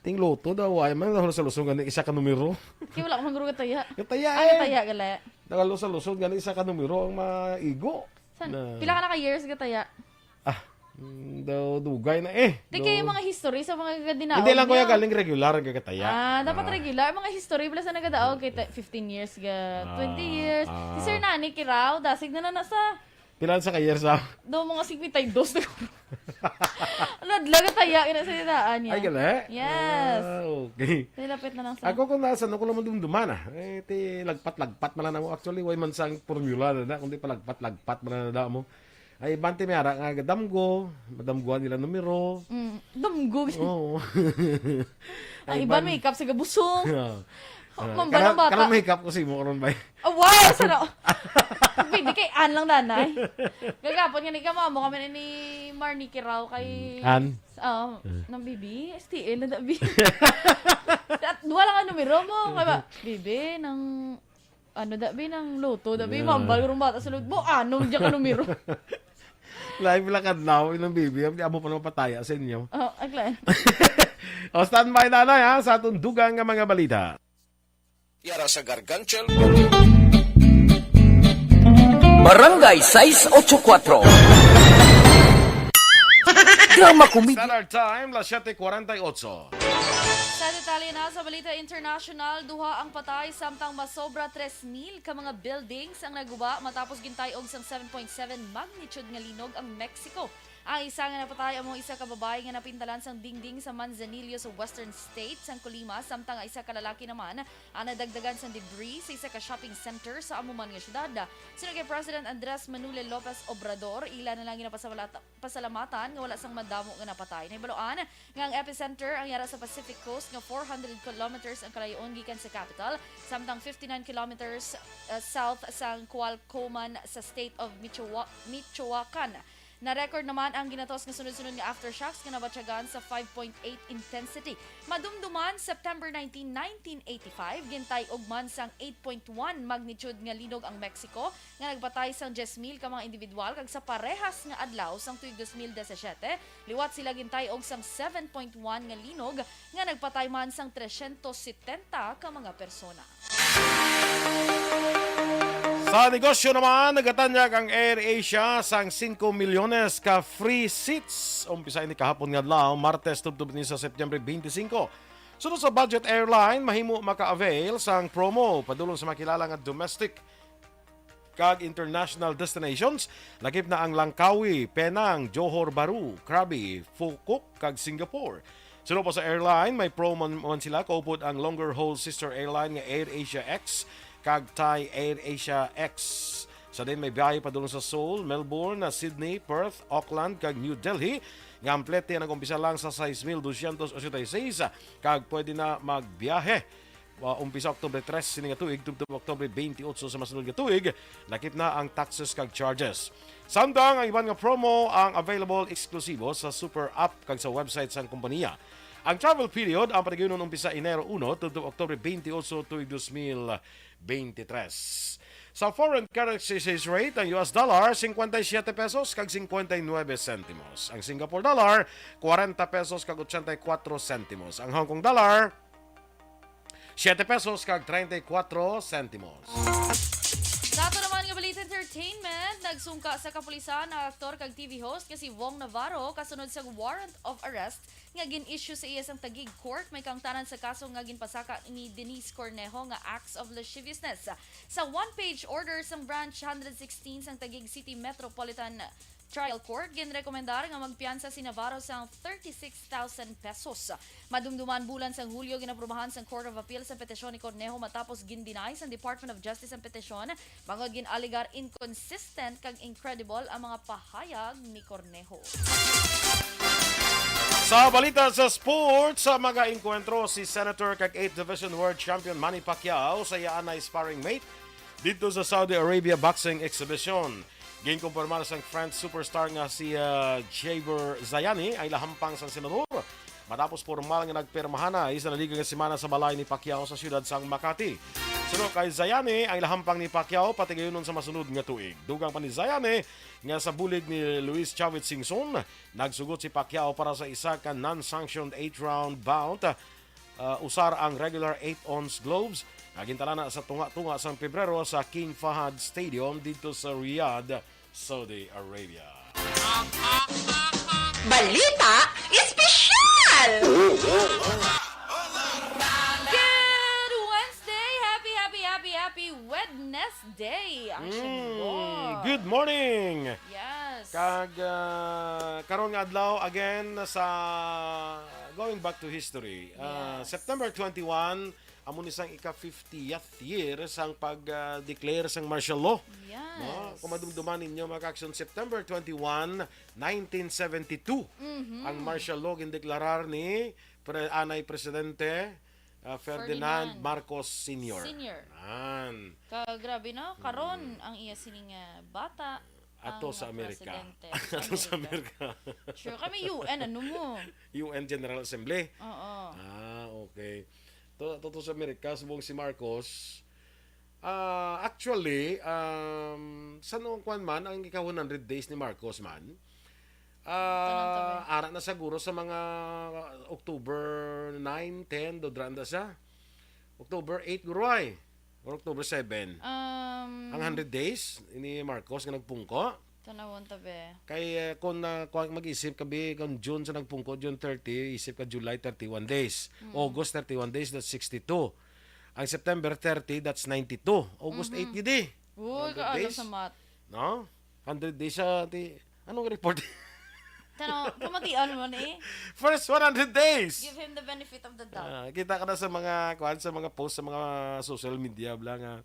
Ting loto daw, ay man, daw sa Luzon, gani isa ka numero. Kaya wala ka man guro kataya. Kataya, Ano eh. taya, gali? Nagalo sa Luzon, gani isa ka numero ang maigo. San, Na- pila ka na ka years kataya? Ah, mm, daw, dugay na eh. Di Daw- kayo mga history sa mga gadinaog Hindi lang, kuya, niya. galing regular ang kagataya. Ah, dapat Ah. regular. Mga history, pala sa nagadaog kay te-, fifteen years ga, Ah, twenty years. Si ah. Sir Nani Kirao, dasig na na na sa Pila sa ka years, ah? Do, mga singkwenta y dos na. Ano, adlaw ka taya, ina sa inaan niya. Ay, gali? Yes. Ah, okay. Nilapit na lang sa Ako kung nasa, ano ko lang madumduman, ah. Eh, ti, lagpat-lagpat man lang mo. Actually, way man sang formula na na, kundi palagpat-lagpat man lang na mo. Ay, bante may ara nga, damgo, madamguan nila numero. Mm, damgo. Oo. Ang Ay, iban ban- may ikap sa gabusong. Ah. Ah, Mambal ang karon, bata. karon may hikap ko sa imo karon, bay. Oh, wow! Sana, pwede kay Ann lang, nanay. Gagapon nga ni ka, mamo kami na ni Marnie Kirao kay Mm, Ann? Oo, Ah. ng bibi, S T L na dabi. At duha lang ang numero mo. Kaya ba, bibi, ng, ano dabi, ng loto dabi, Yeah. mambal, karong bata sa loto. Bo, anong diyan ka numero? Live lang kadlaw, ilang bibi, amo pa naman pataya sa inyo. Oh, aglan. O, standby, nanay, ha, sa atong dugang nga mga balita. Yara sa Garganchel. Barangay sais ocho kuatro. Drama Comedy. Standard Time, las siete cuarenta y ocho. Sa detalye na sa balita international, duha ang patay samtang masobra tres mil ka mga buildings ang naguba matapos gintay-og sang seven point seven magnitude nga linog ang Mexico. Ang isa nga napatay amo isa ka babayi nga napintalan sang dingding sa Manzanillo sa Western State sang Colima, samtang ang isa ka lalaki naman ang nadagdagan sang debris sa isa ka shopping center sa amo man nga syudad. Suno kay President Andres Manuel Lopez Obrador, ila na lang ginapasalamatan nga wala sang madamo nga napatay. Nahibaluan nga ang epicenter ang yara sa Pacific Coast nga four hundred kilometers ang kalayo-on gikan sa capital, samtang fifty-nine kilometers, uh, south sang Cualcoman sa state of Michoa-, Michoacan. Na-record naman ang ginatos nga sunod-sunod nga aftershocks nga nabatyagan sa five point eight intensity. Madumduman, September nineteen, nineteen eighty-five, gintay-og man sang eight point one magnitude nga linog ang Mexico, nga nagpatay sang diyes mil ka mga individual, kag sa parehas nga adlaw sang tuig dos mil disisiete, liwat sila gintay-og sang seven point one nga linog, nga nagpatay man sang tresyentos setenta ka mga persona. Sa negosyo naman, nagatanyag ang AirAsia sang singko milyones ka free seats. Umpisa ini kahapon nga adlaw, Martes, tubtob ni sa September twenty-five. Sunod sa budget airline, mahimo maka-avail sang promo padulong sa makilala nga domestic kag international destinations, lakip na ang Langkawi, Penang, Johor Bahru, Krabi, Phuket, kag Singapore. Suno pa sa airline, may promo man sila kaupod ang longer haul sister airline nga AirAsia X kag Thai AirAsia X. Sa din may biyahe padulong sa Seoul, Melbourne, Sydney, Perth, Auckland, kag New Delhi, nga ang plete nag-umpisa lang sa sais mil dosyentos ochenta y seis, kag pwede na magbiyahe ah, umpisa Oktubre tres sini nga tuig tubtob Oktubre twenty-eight sa masunod nga tuig, lakip na ang taxes kag charges. Samtang ang iban nga promo ang available eksklusibo sa super app kag sa website sang kompanya. Ang travel period ang patigayunon umpisa Enero uno tubtob Oktubre twenty-eight tuig dos mil veintitrés. Sa foreign currency exchange rate, ang U S dollar, cincuenta y siete pesos kag cincuenta y nueve centimos. Ang Singapore dollar, cuarenta pesos kag ochenta y cuatro centimos. Ang Hong Kong dollar, siete pesos kag treinta y cuatro centimos. Sa ato naman nga balita entertainment, nagsungka sa kapulisan ang aktor kag T V host nga si Wong Navarro kasunod sa warrant of arrest nga gin-issue sa iya sang Taguig Court, may kaangtanan sa kaso nga ginpasaka ni Denise Cornejo nga acts of lasciviousness. Sa one-page order sang Branch hundred sixteen sang Taguig City Metropolitan Trial Court, ginrekomendar nga magpiyansa si Navarro sang thirty-six thousand pesos. Madumduman bulan sang Hulyo, ginaprubahan sang Court of Appeals ang petisyon ni Cornejo matapos gin-deny sang Department of Justice ang petisyon bangod gin-alegar inconsistent kag incredible ang mga pahayag ni Cornejo. Sa balita sa sports, sa mga engkwentro, si Senator kag eighth Division World Champion Manny Pacquiao sa iya anay sparring mate dito sa Saudi Arabia Boxing Exhibition. Ginkumpirmar sang French superstar nga si, ah, Javer Zayani ang ilahampang sang senador matapos formal nga nagpirmahan na isa na liga nga semana sa balay ni Pacquiao sa siyudad sang Makati. Suno kay Zayani, ang ilahampang ni Pacquiao patigayunon sa masunod nga tuig. Dugang pa ni Zayani nga sa bulig ni Luis Chavez Singson, nagsugot si Pacquiao para sa isa ka non-sanctioned eight-round bout. Ah, usar ang regular eight-ounce gloves nga gintalana sa tunga-tunga sang Pebrero sa King Fahad Stadium dito sa Riyadh, Saudi Arabia. Balita Espesyal! Good Wednesday! Happy, happy, happy, happy Wednesday! Action Mm, Law. Good morning! Yes. Kag, ah, karon nga adlaw, again, sa going back to history, ah, Yes. September twenty-one, amo ni sang ika-fiftieth year sang pag, ah, declare sang martial law. Yes. No? Kung madumduman ninyo, mga ka-aksyon, September twenty-one, nineteen seventy-two, Mhm. ang martial law gindeklarar ni Pre-, anay Presidente, ah, Ferdinand Ferdinand Marcos Senior. Senior. Nan. Ka, grabe, no? Karon, Mm. ang iya sining, ah, bata, Ato ang sa Amerika. presidente sa Ato sa Amerika. Amerika. Sure, kami U N, ano mo? U N General Assembly. Oo. Ah, okay. To, to, to sa Amerika, subong si Marcos. Ah, actually, um, sa noong kwan man, ang ika-one hundred days ni Marcos man, ah, Tanang tabi. ara na siguro sa mga October nine, ten, dodra na siya. October eight, guruay. Or October seven. Um, Ang hundred days ni Marcos nga nagpungko. Tanawon ta, be. Kay, eh, kung na, kung mag-isip ka, be, kung June sa nagpungko, June thirty, isip ka July thirty-one days. Mm. August thirty-one days, that's sixty-two. Ang September thirty, that's ninety-two. August Mhm. eight, gid eh. Uy, One hundred kaalo days. sa math. No? Hundred days siya, ti-, anong report? Tano, pamatian mo ni. First one hundred days. Give him the benefit of the doubt. Ah, kita ka na sa mga, kuwan, sa mga post sa mga social media, bla, nga,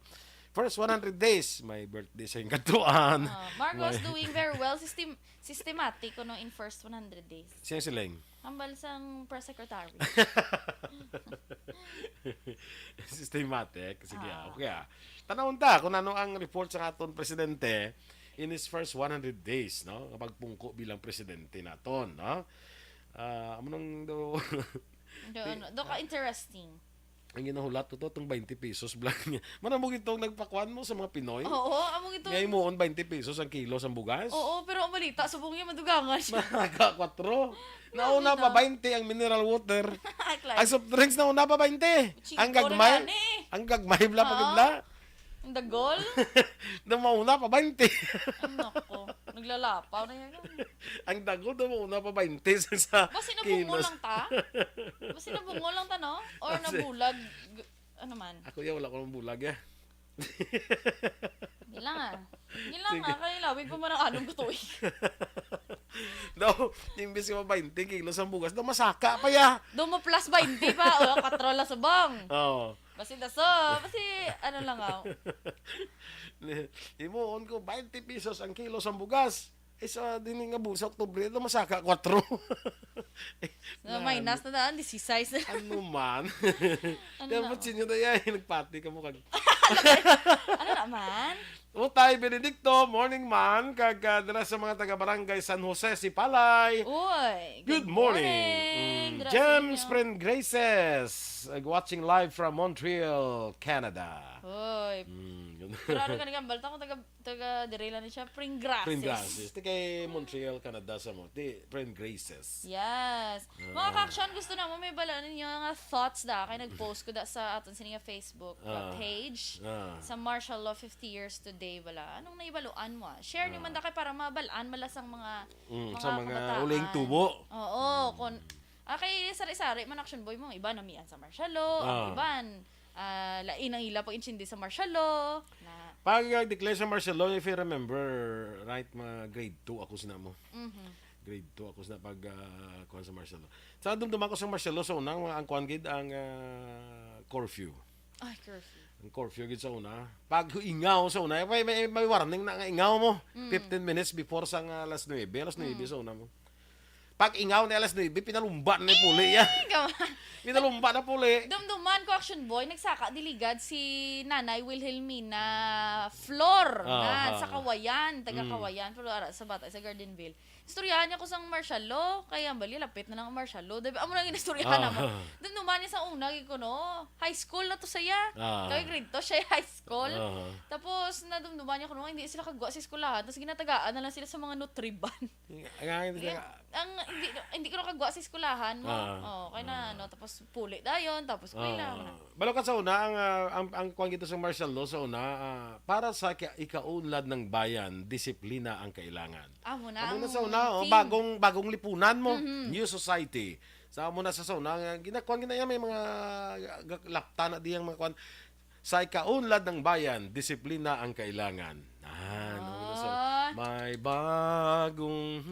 first one hundred days, may birthday sa yung katuan. Ah, Marcos May doing very well. System, systematic, kuno in first one hundred days. Sino siling? Hambal sang press secretary. Systematic. Sige, ah, Ah. okay, ah. Tanawon ta kung ano ang report sa aton presidente in his first one hundred days, no? Nga pagpungko bilang presidente naton, no? Ah, amo nang do Do, Ti-, ano, do ka interesting. Ang ginahulat ko to, tong twenty pesos vlog niya. Manamog itong nagpakuan mo sa mga Pinoy? Oo, amo ito. Nga himuon twenty pesos ang kilo sa bugas? Oo, pero ang balita, subong niya, madugangan siya. Mga kwatro. Nauna Grabe, pa no? twenty ang mineral water. Ay, Clyde. Ang soft drinks nauna pa twenty. Ang Chingko na gagmay. yan, eh. Ang gagmay, bla, Oo. pagkibla. Ang dagol. Namauna pa twenty. Ay, nako. Naglalapaw na yan. Ang dagol, namauna pa twenty sa, sa Basi nabungo kilos. lang ta? Basi nabungo lang ta, no? Or Basi nabulag? G-, ano man? Ako ya, wala ko ng bulag, ya. Bilang, ah. Bilang, Sige. ah. Kaya lawig pa man ang anong gusto, eh. Daw, imbis nga twenty kilos ang bugas, daw masaka pa ya. Daw mo plus twenty pa. O, kwatro lang subong. Oo. Basi daso, basi ano lang, ah. Himuon ko, twenty pesos ang kilo sang bugas. Eh, sa din nga bu-, sa Oktubre, ito masaka kwatro. So, minus na daan, disisais na. Ano man? Ano na? Dapat sinyo na yan, nagpati ka mo kag Ano naman? Utay Benedicto, morning man. Kag, ah, dira sa mga taga Barangay San Jose, Sipalay. Uy, good morning. Good morning. Mm, dira sa James inyo. Pren Graces, uh, watching live from Montreal, Canada. Uy. Mm, yun. Pero ano ka nagambal? Ako taga, taga dire lang ni siya, Pring Graces. Pring Graces. Ti kay Montreal, Canada sa mo. Ti, Pren Graces. Yes. Mga Ah. Kaksyan, gusto na mo may bala ninyo nga thoughts da. Kay nag-post ko da sa aton sini nga Facebook, uh, Ah. Page. Ah. Sa martial law fifty years today, bala. Anong naibaluan mo? Share niyo Ah. man da kay para mabalaan mala sang mga, Mm, mga sa mga kabataan. Uling tubo. Oo, Mm. Kun, ah, kay sari-sari man, Action Boy, mo, iba namian sa martial law, ang Ah. iban, ah, lain ang ila pag-intindi sa martial law. Na Pag, uh, declare sa martial law, if you remember right, mga grade two ako sina mo. Mhm. Grade two ako sa pag, ah, kuwan sa martial law. Sa dumduman ko sa martial law, sa una, ang, ang kuwan gid, ang, ah, curfew. Ay, curfew. Ang curfew gid sa una. Pag ingaw sa una, may, may, may warning na nga ingaw mo. Mm. Fifteen minutes before sa nga alas nuebe, alas nuebe Mm. sa una mo. Pag ingaw na alas nuebe, pinalumba na ni puli ya. Ay, gawa. Pinalumba na puli. Dumduman ko, Action Boy, nagsaka diligad si Nanay Wilhelmina Flor Ah, na ah. Sa Kawayan, taga Mm. Kawayan, pero ara sa bata sa Gardenville. Istoryahan niya ko sang martial law, kaya bali, lapit na lang ang martial law. Dabi, amo lang yung istoryahan Ah. naman. Dumduman niya sa una, gid ko, no? High school na to siya. Ah. Kaya grade to siya, high school. Ah. Tapos, nadumduman niya ko, no, hindi sila kagwa sa eskwelahan. Tapos, ginatagaan na lang sila sa mga nutriban. Nga, nga, hindi Sige, sila ang, hindi, hindi ko nakagwa sa eskwelahan mo. Ah. Oh, kaya na, Ah. no? Tapos, puli dayon, tapos, Ah. Kailangan na. Balo ka sa una, ang, ah, ang, ang kuwan gito sa martial law, sa una, ah, para sa ka-, ikaunlad ng bayan, disiplina ang kailangan. Amo na Amo na ang sa una, oh, theme. Bagong, bagong lipunan mo, Mhm. new society. Sa amo na sa, sa una, nga ginakuan, gina-, may mga, ah, lapta na diyang mga kuan. Sa ikaunlad ng bayan, disiplina ang kailangan. Ah, amo na sa, Ah. May bagong,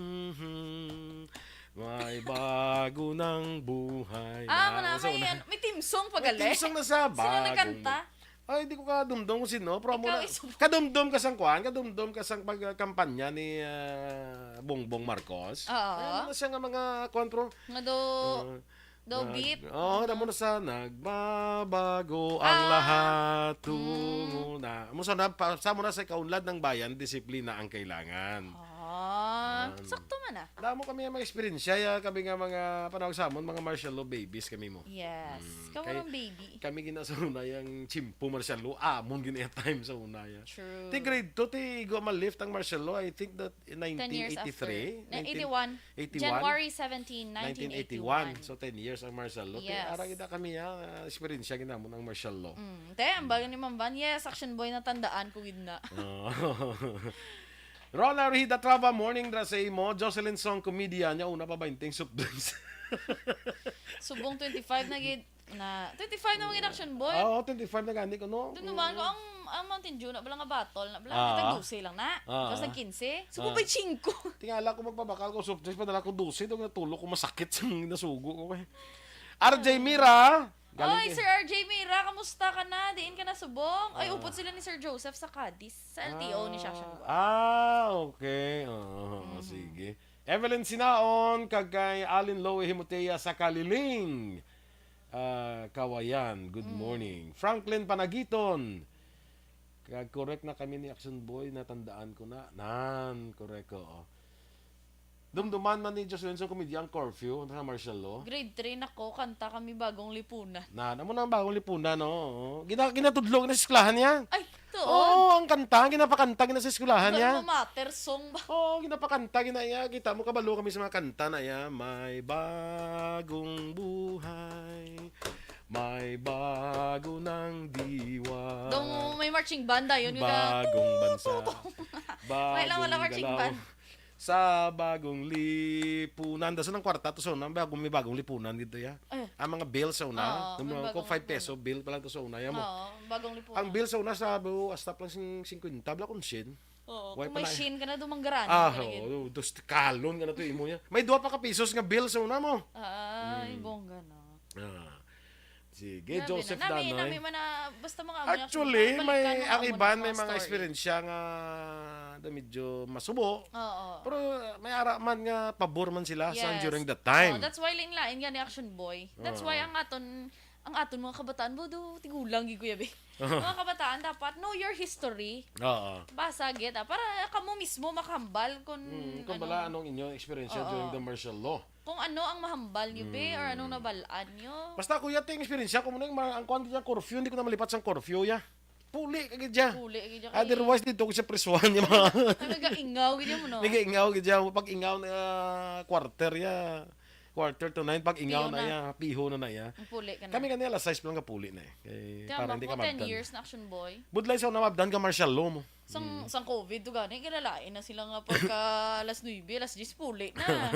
may bago ng buhay. Ah, Na, amo na, sa may, una. Ano, may theme song pa May gali? Theme song na sa Sino bagong nagkanta? Ay, di ko kadumdom kung sino, pero amo Ikaw na, isub- kadumdom ka sang kuan, kadumdom ka sang pagkampanya ni, ah, Bongbong Marcos. Oo. Ay, ano na siya nga mga kuan, pro? Nga do, Ah, do nag-, beat. Oo, Ano? Amo na sa nagbabago ang Ah. Lahat. Mm. Tungo na. Amo sa na, pa, sa mo na sa kaunlad ng bayan, disiplina ang kailangan. Ah, Yan. Sakto man, ah. Damo kami nga mga eksperyensya, ya, kami nga mga panawag sa amon, mga martial law babies kami mo. Yes. Mm, Kamo kay ng baby. Kami gina sa una yang chimpo martial law, amon gina yung time sa una ya. True. Ti grade two, ti igo ma-lift ang martial law, I think that in Ten years after. nineteen eighty-three, Na, eighty-one. Eighty-one? January seventeen, nineteen eighty-one. Nineteen eighty-one. So, ten years ang martial law. Ti Yes. Ara gid kami ya, ah, eksperyensya gid namon ang martial law. Mm. Te, ang Mm. bago ni Ma'am Van, yes, Action Boy, natandaan ko gid na. Oo. Rona Rihida Trava, morning dra sa imo. Jocelyn Song, comedian niya, una pa bainting soft drinks. Subong twenty-five na gid na, twenty-five na mga Action Boy. Ah, oo, twenty-five na gani ko, no? Doon naman ko, ang, ang Mountain Dew na bala nga bottle, na bala, Ah. Nagtag dose lang na. Ah. Tapos nag quince. Subo Ah. pa'y singko. Tingala ko magpabakal ko soft drinks, padala ko dose, doon natulog ko, masakit sa mga nasugo ko, eh. R J Ah. Mira, galing Oy, kay Sir R J Mira, kamusta ka na? Diin ka na subong? Ay, Ah. upod sila ni Sir Joseph sa Cadiz, sa L T O ni Shasha Gual. Ah, okay. Oo, Mhm. Sige. Evelyn Sinaon, kag kay Alin Loe Himotea sa Kaliling. Ah, Kawayan, good Mm. morning. Franklin Panagiton, kag correct na kami ni Action Boy, natandaan ko na. Nan, correct ko, oh. Dumduman man ni Jocelyn sa komedya ang curfew sa martial law. Grade three na ko, kanta kami Bagong Lipunan. Na, amo na ang Bagong Lipunan, no? Oo. Gina-, ginatudlo na sa eskwelahan niya. Ay, tuod. Oo, ang kanta, ginapakanta, gina sa eskwelahan niya. Alma mater song ba? Oo, ginapakanta, gina iya. Kita mo, kabalo kami sa mga kanta na iya. May bagong buhay, may bago ng diwa. Dong, may marching band, ayun, yun na. Bagong bansa. May lang wala Bagong marching galaw. Band. Sa Bagong Lipunan. Dason ang kwarta to sa una, bagong, may Bagong Lipunan dito, ya. Eh. Ang mga bill sa una, Oo, yung may mga Bagong kung five peso, Lipunan. Bill pa lang to sa una, ya mo. Oo, Bagong Lipunan. Ang bill sa una, sa bu-, hasta pa lang sing-, singkwenta, bala kung syen. Oo, Way kung pa may na, syen ka na, dumanggaran ah, ka na oo, gid. Dos kalon ka na to, imo ya. May dua pa ka pisos nga bill sa una mo. Ay, Mm. Bongga na. Ah. Sige, Grabe Joseph na. Nami, Danoy. Nami man na, basta mga amo na Actually, may, balikan mo ang amo iban na may mga mga story. Eksperyensya nga da medyo masubo. Oo. Pero may ara man nga pabor man sila sa Yes. during that time. Oh, that's why lain-lain gani, Action Boy. That's why Oo. ang aton, ang aton mga kabataan, bo, do, tigulang gid, Kuya Be. Mga kabataan, dapat know your history. Oo. Basa, get, ah, para kamo mismo makahambal kung Mm, kung ano. Bala, anong inyong eksperyensya Oo. during the martial law? Kung ano ang mahambal niyo, be, or anong Mm. nabalaan niyo. Basta, kuya, ting eksperyensya ko muna, yung mga, ang kuwan gid dyan, curfew, hindi ko na malipat sang curfew, ya. Puli ka gid dyan. Puli ka gid dyan, kay Otherwise, dito ko sa prisuhan, yung mga Ay, nagaingaw gid dyan mo, no? Nagaingaw gid dyan. Pag ingaw na, ah, quarter, ya. Quarter to nine, pag ingaw Piho na, na. ya. Piho na na, ya. Ang puli ka na. Kami kanina, alas sais pa lang ka puli na, eh. Kay, Kaya para mo, hindi ka mo ten mabdan. years na, Action Boy. Budlay sa una mabdan ka martial law mo. Sang, Mm. sang covid to gani, kilalain na sila nga pagka alas nuebe, alas diyes, puli na.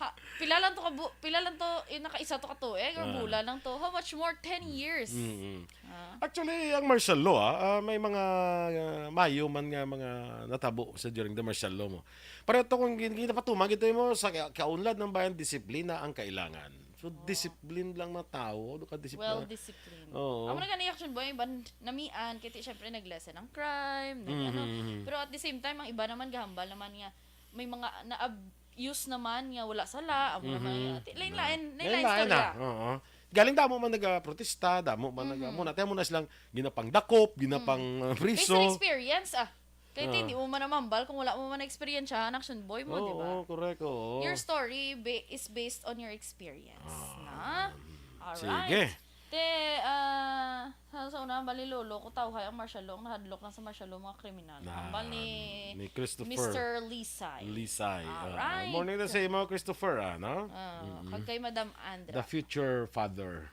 Ha, pila lang to ka bu-, pila lang to, eh, nakaisa to ka tuig, or Ah. bulan lang to. How much more ten years? Mm-mm. Ah. Actually, ang martial law, ah, ah, may mga, ah, mayo man nga mga natabo sa during the martial law mo. Pareho to kung gin-, ginapatuman gito mo sa ka-, kaunlad ng bayan, disiplina ang kailangan. So, Ah. discipline lang na tao, do ka disiplina. Well disciplined. Oo. Amo na gani, Action Boy, ban-, namian, kaya ti, syempre, nag-lessen ang crime, nag-, Mhm, ano. mhm. Pero at the same time, ang iba naman gahambal naman nga may mga na-abuse naman nga wala sala, amo naman Mhm. nga, ti-, lain-lain, Na. lain-lain Lain-lain istorya. na. Oo. Galing damo man nagaprotesta, damo man naga-, Mhm. muna, tayo muna silang ginapangdakop, ginapang, Mm. uh, Based on priso. experience, ah. Kaya Ah. hindi mo man namambal kung wala mo man na-experience siya, ang Action Boy mo, Oo, di ba? correct, oo. Your story ba-, is based on your experience, Ah, na? mm. Alright. Sige. Te, ah, sa, sa una, bali, lolo ko, tawhay ang martial law, ang nahadlok lang sa martial law, mga kriminal. Ah, Hambal ni ni Christopher Mister Lisay. Lisay. Ah, Alright. morning na sa imo, Christopher, ah, no? Ah, Mm-mm. kag kay Madam Andra. The future father.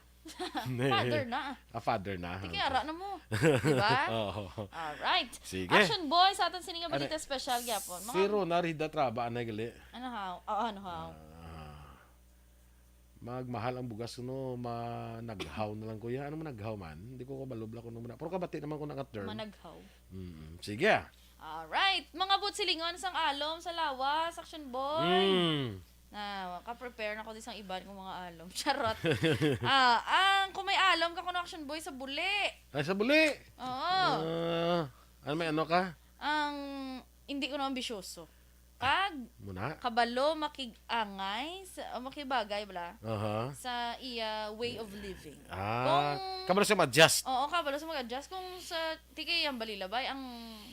Father na. Ah, father na. Tiki, ara na mo. Di ba? Oo. Alright. Sige. Action Boy, sa aton sini nga Ano, balita special gyapon. Mga si Ronald Hida Traba, anay gali. Ano haw? Oh, ano haw? Ah, magmahal ang bugas, no, managhaw na lang, kuya. Ano managhaw man? Hindi ko kabalo bala kung ano man. Pero kabati naman ko na nga term. Managhaw. Mm, sige. Alright. Mga butsilingon sang alom sa lawas, Action Boy. Mm. Na, ka-prepare na ko di sang iban kong mga alom. Charot. Ah, ang kung may alom ka kuno, Action Boy, sa buli. Ay, sa buli? Oo. Ah, ano, may ano ka? Ang hindi ko na ambisyoso. Kag Muna? kabalo makig-angay sa, o makibagay bala Aha. sa iya way of living. Ah, Kung kabalo siya ma-adjust. Oo, kabalo sa mag-adjust. Kung sa, ti kay ang balilabay, ang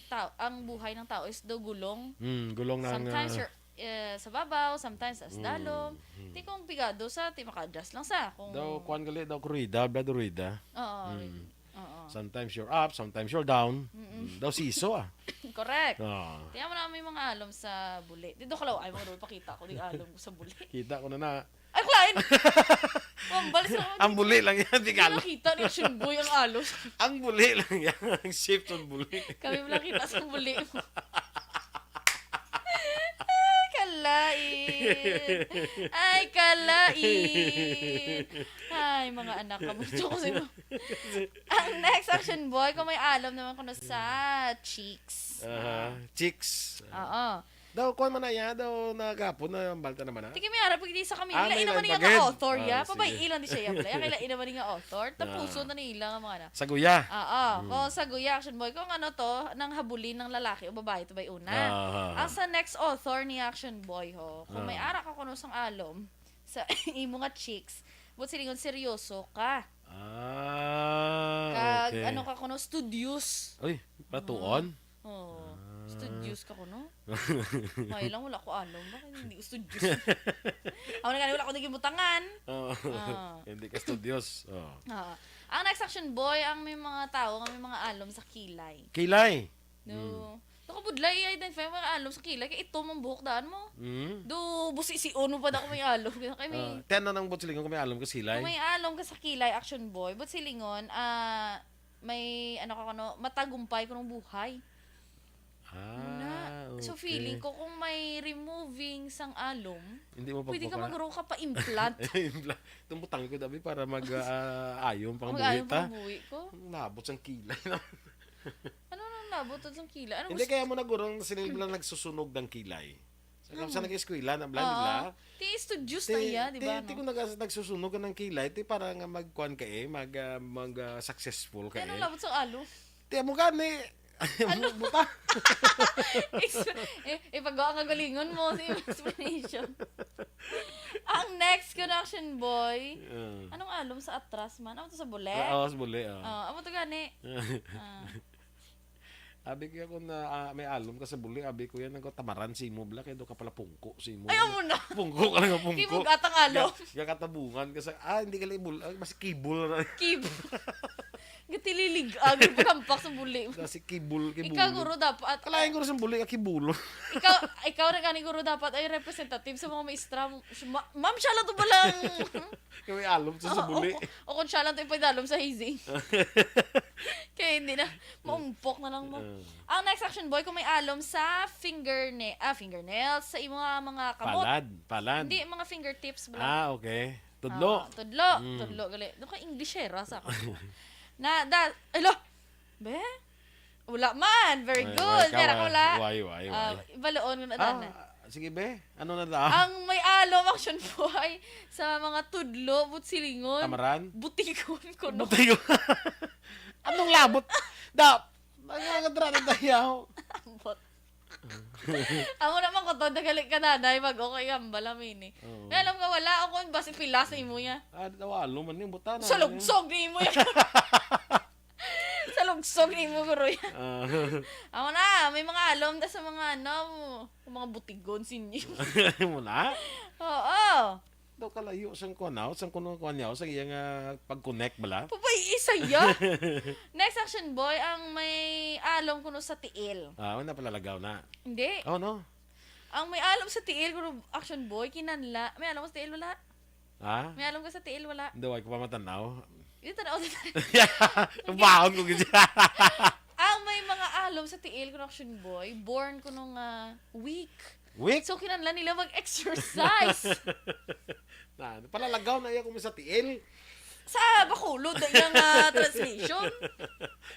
tao, ang buhay ng tao is do gulong. Mm, gulong na Sometimes nga. you're, eh, sa babaw, sometimes sa Mm, dalom. mm. Ti kung pigado sa, ti maka-adjust lang sa. Kung Daw, kuwan gali, daw kurida, blood kurida. Oo. Mm. Oo. Sometimes you're up, sometimes you're down. Mm-mm. Mm, daw siso, ah. Correct. Ah. Tiyan mo na may mga alom sa buli. Dito ka lang, ay, mga pakita ko, di alom ko sa buli. Kita ko na na. Ay, kulain! Mambal sa Ang buli lang yan, di Hindi ka alam. nakita ni Action Boy ang alom. Ang buli lang yan, ang shape ng buli. Kami mo nakita sa buli mo. Ay, kalain. Ay, kalain. Ay, mga anak, kamusta ko sa imo? Ang next, Action Boy, kung may alom naman kuno sa chicks. Aha, chicks. Oo. Daw, kuwan man na yan, daw, nagapon na ang balta naman, ha? Tiki, may harap, hindi sa kami. Ah, Lain may naman lain niya bagay. nga author, Ah, ya. sige. Pabay-i lang di siya, ya. Kaya kailan naman niya nga author. Tapuson Ah. na nila nga mga na. Sa guya. Ah, ah. Mm. Kung sa guya, Action Boy, kung ano to, nang habulin ng lalaki o babae to, bay una. Ah, ah, ah. Ang sa next author ni Action Boy, ho, kung may Ah. ara ka kuno sang alom sa imo nga chicks, but silingon seryoso ka. Ah, Kag okay. ano ka kuno, studious. Uy, patuon? Oo. Ah. Studious ka kuno? May lang, wala ko alom. Bakit hindi ko studious? Ako na gani, wala ko naging butangan. Oo. Ah. Hindi ka studious. Oo. Ah. Ang next, Action Boy, ang may mga tao nga may mga alom sa kilay. Kilay? No. Hmm. Nakabudlay i-identify ang mga alom sa kilay. Kay ito mong buhok daan mo. Hmm. Do, busi si Ono pa na kung may alom. Kaya kay may Ah, ten na nang butsilingon kung may alom ka sa kilay. Kung may alom ka sa kilay, Action Boy. Butsilingon, ah, may, ano ka, ano, matagumpay ko ng buhay. Ah, Na. So, okay. feeling ko, kung may removing sang alom, Hindi mo pwede ka pagpapala- mag-grow ka pa implant. Implant. Itong butang ko, dabi, para mag, ah, ayong pang Mag-ayong buhi ta. pang buhi ko. Ang labot sang kilay na. Ano nang labot sang kilay? Ano Hindi, gusto kaya mo na gurang sila lang nagsusunog ng kilay. Alam sa nag-eskwela na bla, di Oo. bla? Ti studios Ti, na iya, di ti, ba, ti no? kung naga-, nagsusunog ka ng kilay, ti para nga magkuan ka eh, mag, ah, mag, ah, successful ka Kaya eh. nang labot sa alo. Ti mo gani. Ano? Buta. Is, eh, ipagawa ang kagalingon mo sa imong explanation. Ang next ko na, Action Boy. Ah. Anong alom sa atras man? Amo to sa bule? Ah, oh, sa buli, oh. Oh, amo to gani. Ah. Abi ko, kung na, ah, may alom ka sa buli, abi ko yan, nagkatamaran si mo, bla, kaya do ka pala pungko si mo. Ay, amo na. Pungko ka lang, pungko. Kibog atang alom. Ga-, gakatabungan ka sa, ah, hindi ka lang ibul-, ah, mas kibol na. Kib-, gatililig, ah, gipakampak sa buli. Kasi kibol, kibol. Ikaw, guro, dapat, Kalain ko rin sa buli, ah, kibol. Ikaw, ikaw rin gani, guro, dapat ay representative sa mga maestra. Ma-, ma'am, siya lang to palang. Kami alom sa, sa Oo, buli. O, o kung siya lang to yung pwede alom sa hazing. Kaya hindi na, maumpok na lang mo. Ah. Ang next, Action Boy, kung may alom sa fingerna-, ah, fingernails, sa imo nga mga kamot. Palad, palad. Hindi, mga fingertips, bala. Ah, okay. Tudlo. Ah, tudlo, Mm. tudlo, gali. Ano ka, Englishera sa ako. Na, da, alo, be? Wala man. Very Ay, good. why ka, Meron ko why? wala. Why, why, Ah, why? Ibaloon ko na Ah, dana. sige, be. Ano na lang? Ang may alom, Action Boy, sa mga tudlo, butsilingon. Tamaran? Butigon ko, no? Butigon. Anong labot? Da, nangangadra na tayo. Ambot. Amo naman ko to, nagali ka, nanay, mag-, okay, ang balamini. Oo. May alom ka, wala ako, basi pila sa imo niya. Ah, di tawalo man yung butana. Sa lugsog ni imo yan. Sa lugsog ni imo, guro, yan. Ah. Amo na, may mga alom ta sa mga, ano, mga butigon, sinyo. Mo na? Oo. Daw kalayo sang kuan, ah, sang kuno kuan niya, sang iya nga pag-connect bala. Pabay, isa ya. Next, Action Boy, ang may alom kuno sa tiil. Ah, wala pala lagaw na. Hindi. Oh, no. Ang may alom sa tiil, kuno, Action Boy, kinanla. May alom sa tiil, wala? Ha? May alom ka sa tiil, wala? Hindi, wala ko pa matanaw. Hindi, tanaw. Baon ko gid. Ang may mga alom sa tiil, kuno, Action Boy, born kuno nga weak. Weak? So, kinahanglan nila mag-exercise. Na, palalagaw na iya kung sa tiil. Sa Bacolod, na iyang, ah, translation.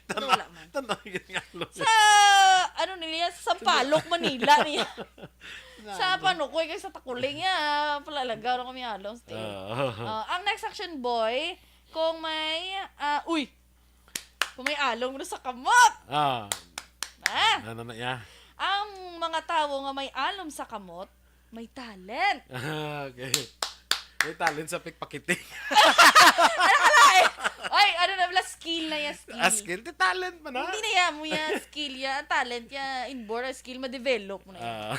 Tanaw, Wala man. tanaw yung alom. Sa, ano nila, sa Sampaloc, Manila niya. Na, Sa ano? Panukoy, kay sa Takuling, ah, palalagaw na kami alom sa tiil. Ah. Ah, ang next, Action Boy, kung may, ah, uy, kung may alom na sa kamot. Ah. Ah. Ano na iya? Ang mga tawo nga may alom sa kamot, may talent. Ah, okay. May talent sa pickpocketing. Ano ka na eh? Ay, ano na pala, skill na yan, skill. Ah, skill? Di talent man, ha? Hindi na yan, mo yan, skill yan. Ang talent yan, inborn, ang skill, ma-develop mo na yan. Ah.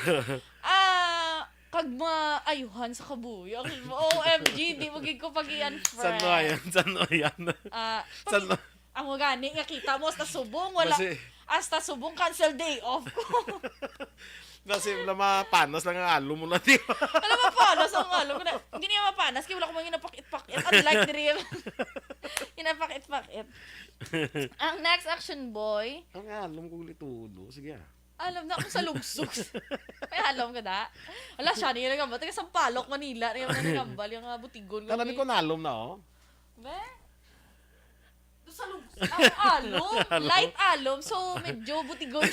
Ah, kag maayuhan sa kabuhi. Ang O M G, di mo gid ko pag-i-unfriend. San mo yan? San mo yan? Ah, San pag-, mo? Amo gani nga kita mo, hasta subong, wala. Kasi hasta subong, cancel day off ko. Kasi wala, mapanas lang ang alo mo na, di ba? Wala, mapanas ang alo ko na. Hindi niya mapanas, kaya wala ko mang ginapakit-pakit. Unlike diri, ginapakit-pakit. Ang next, Action Boy. Ang alom ko ulit ulo. Sige, ah. Alam na ako sa lugsog. May alam ka na? Wala siya, niya nagambal. Taga Sampaloc, Manila. Niya nagambal yung, ah, butigon. Talabi ko na alom na, oh. Be? Doon sa lugsog. Ang alom. Alom. Light alom. So, medyo butigon.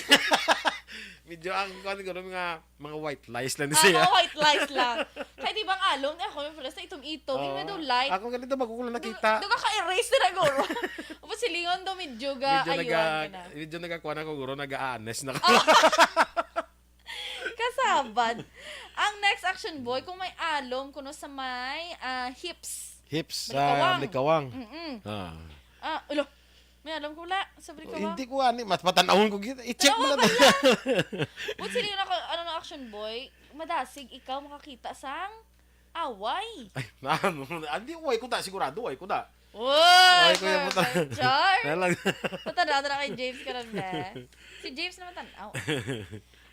Medyo ang, kuwan, siguro, mga, mga white lies lang Ah, siya. Mga white lies lang. Kaya di ba ang alom? Eh, ako yung friends na itom-itom. Yung Oo. Medyo light. Ako ganito, bago ko lang nakita. Doon ka ka-erase na, guro. Tapos silingon daw, medyo ga-, Medyo ayuan naga-, ka na. Medyo nagakuha na ko, guro, nag-aanes na ko. Kasabad. Ang next, Action Boy, kung may alom kuno sa may, ah, hips. Hips, Balikawang. Ah, balikawang. Mm-mm. Ah. Ah, ulo. May alom ko wala sa Oh, balikawang. Hindi ko ani, mas patanawon ko gid. I-check mo Tanawa na. Pala. But sila na, ano na, Action Boy, madasig ikaw makakita sang away. Ay, na, ano, hindi, way ko na, sigurado, way ko na. Uy, Ay, kuya, puta. Char. Nalag- Patanaw na kay James karon, be. Si James naman tanaw.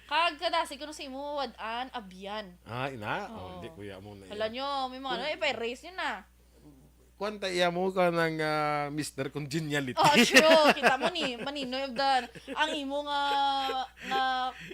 Kag kadasi kuno sa imo wad-an, abyan. Ah, ina? Oh, Oo. Hindi, kuya, mo na Hala yan. Nyo, may mga ano, Kung ipa-erase nyo na. Kuwan ta iya mo ka ng, ah, Mister Congeniality. Oh, true. Kita mo ni, Maninoy of the, ang imo nga, nga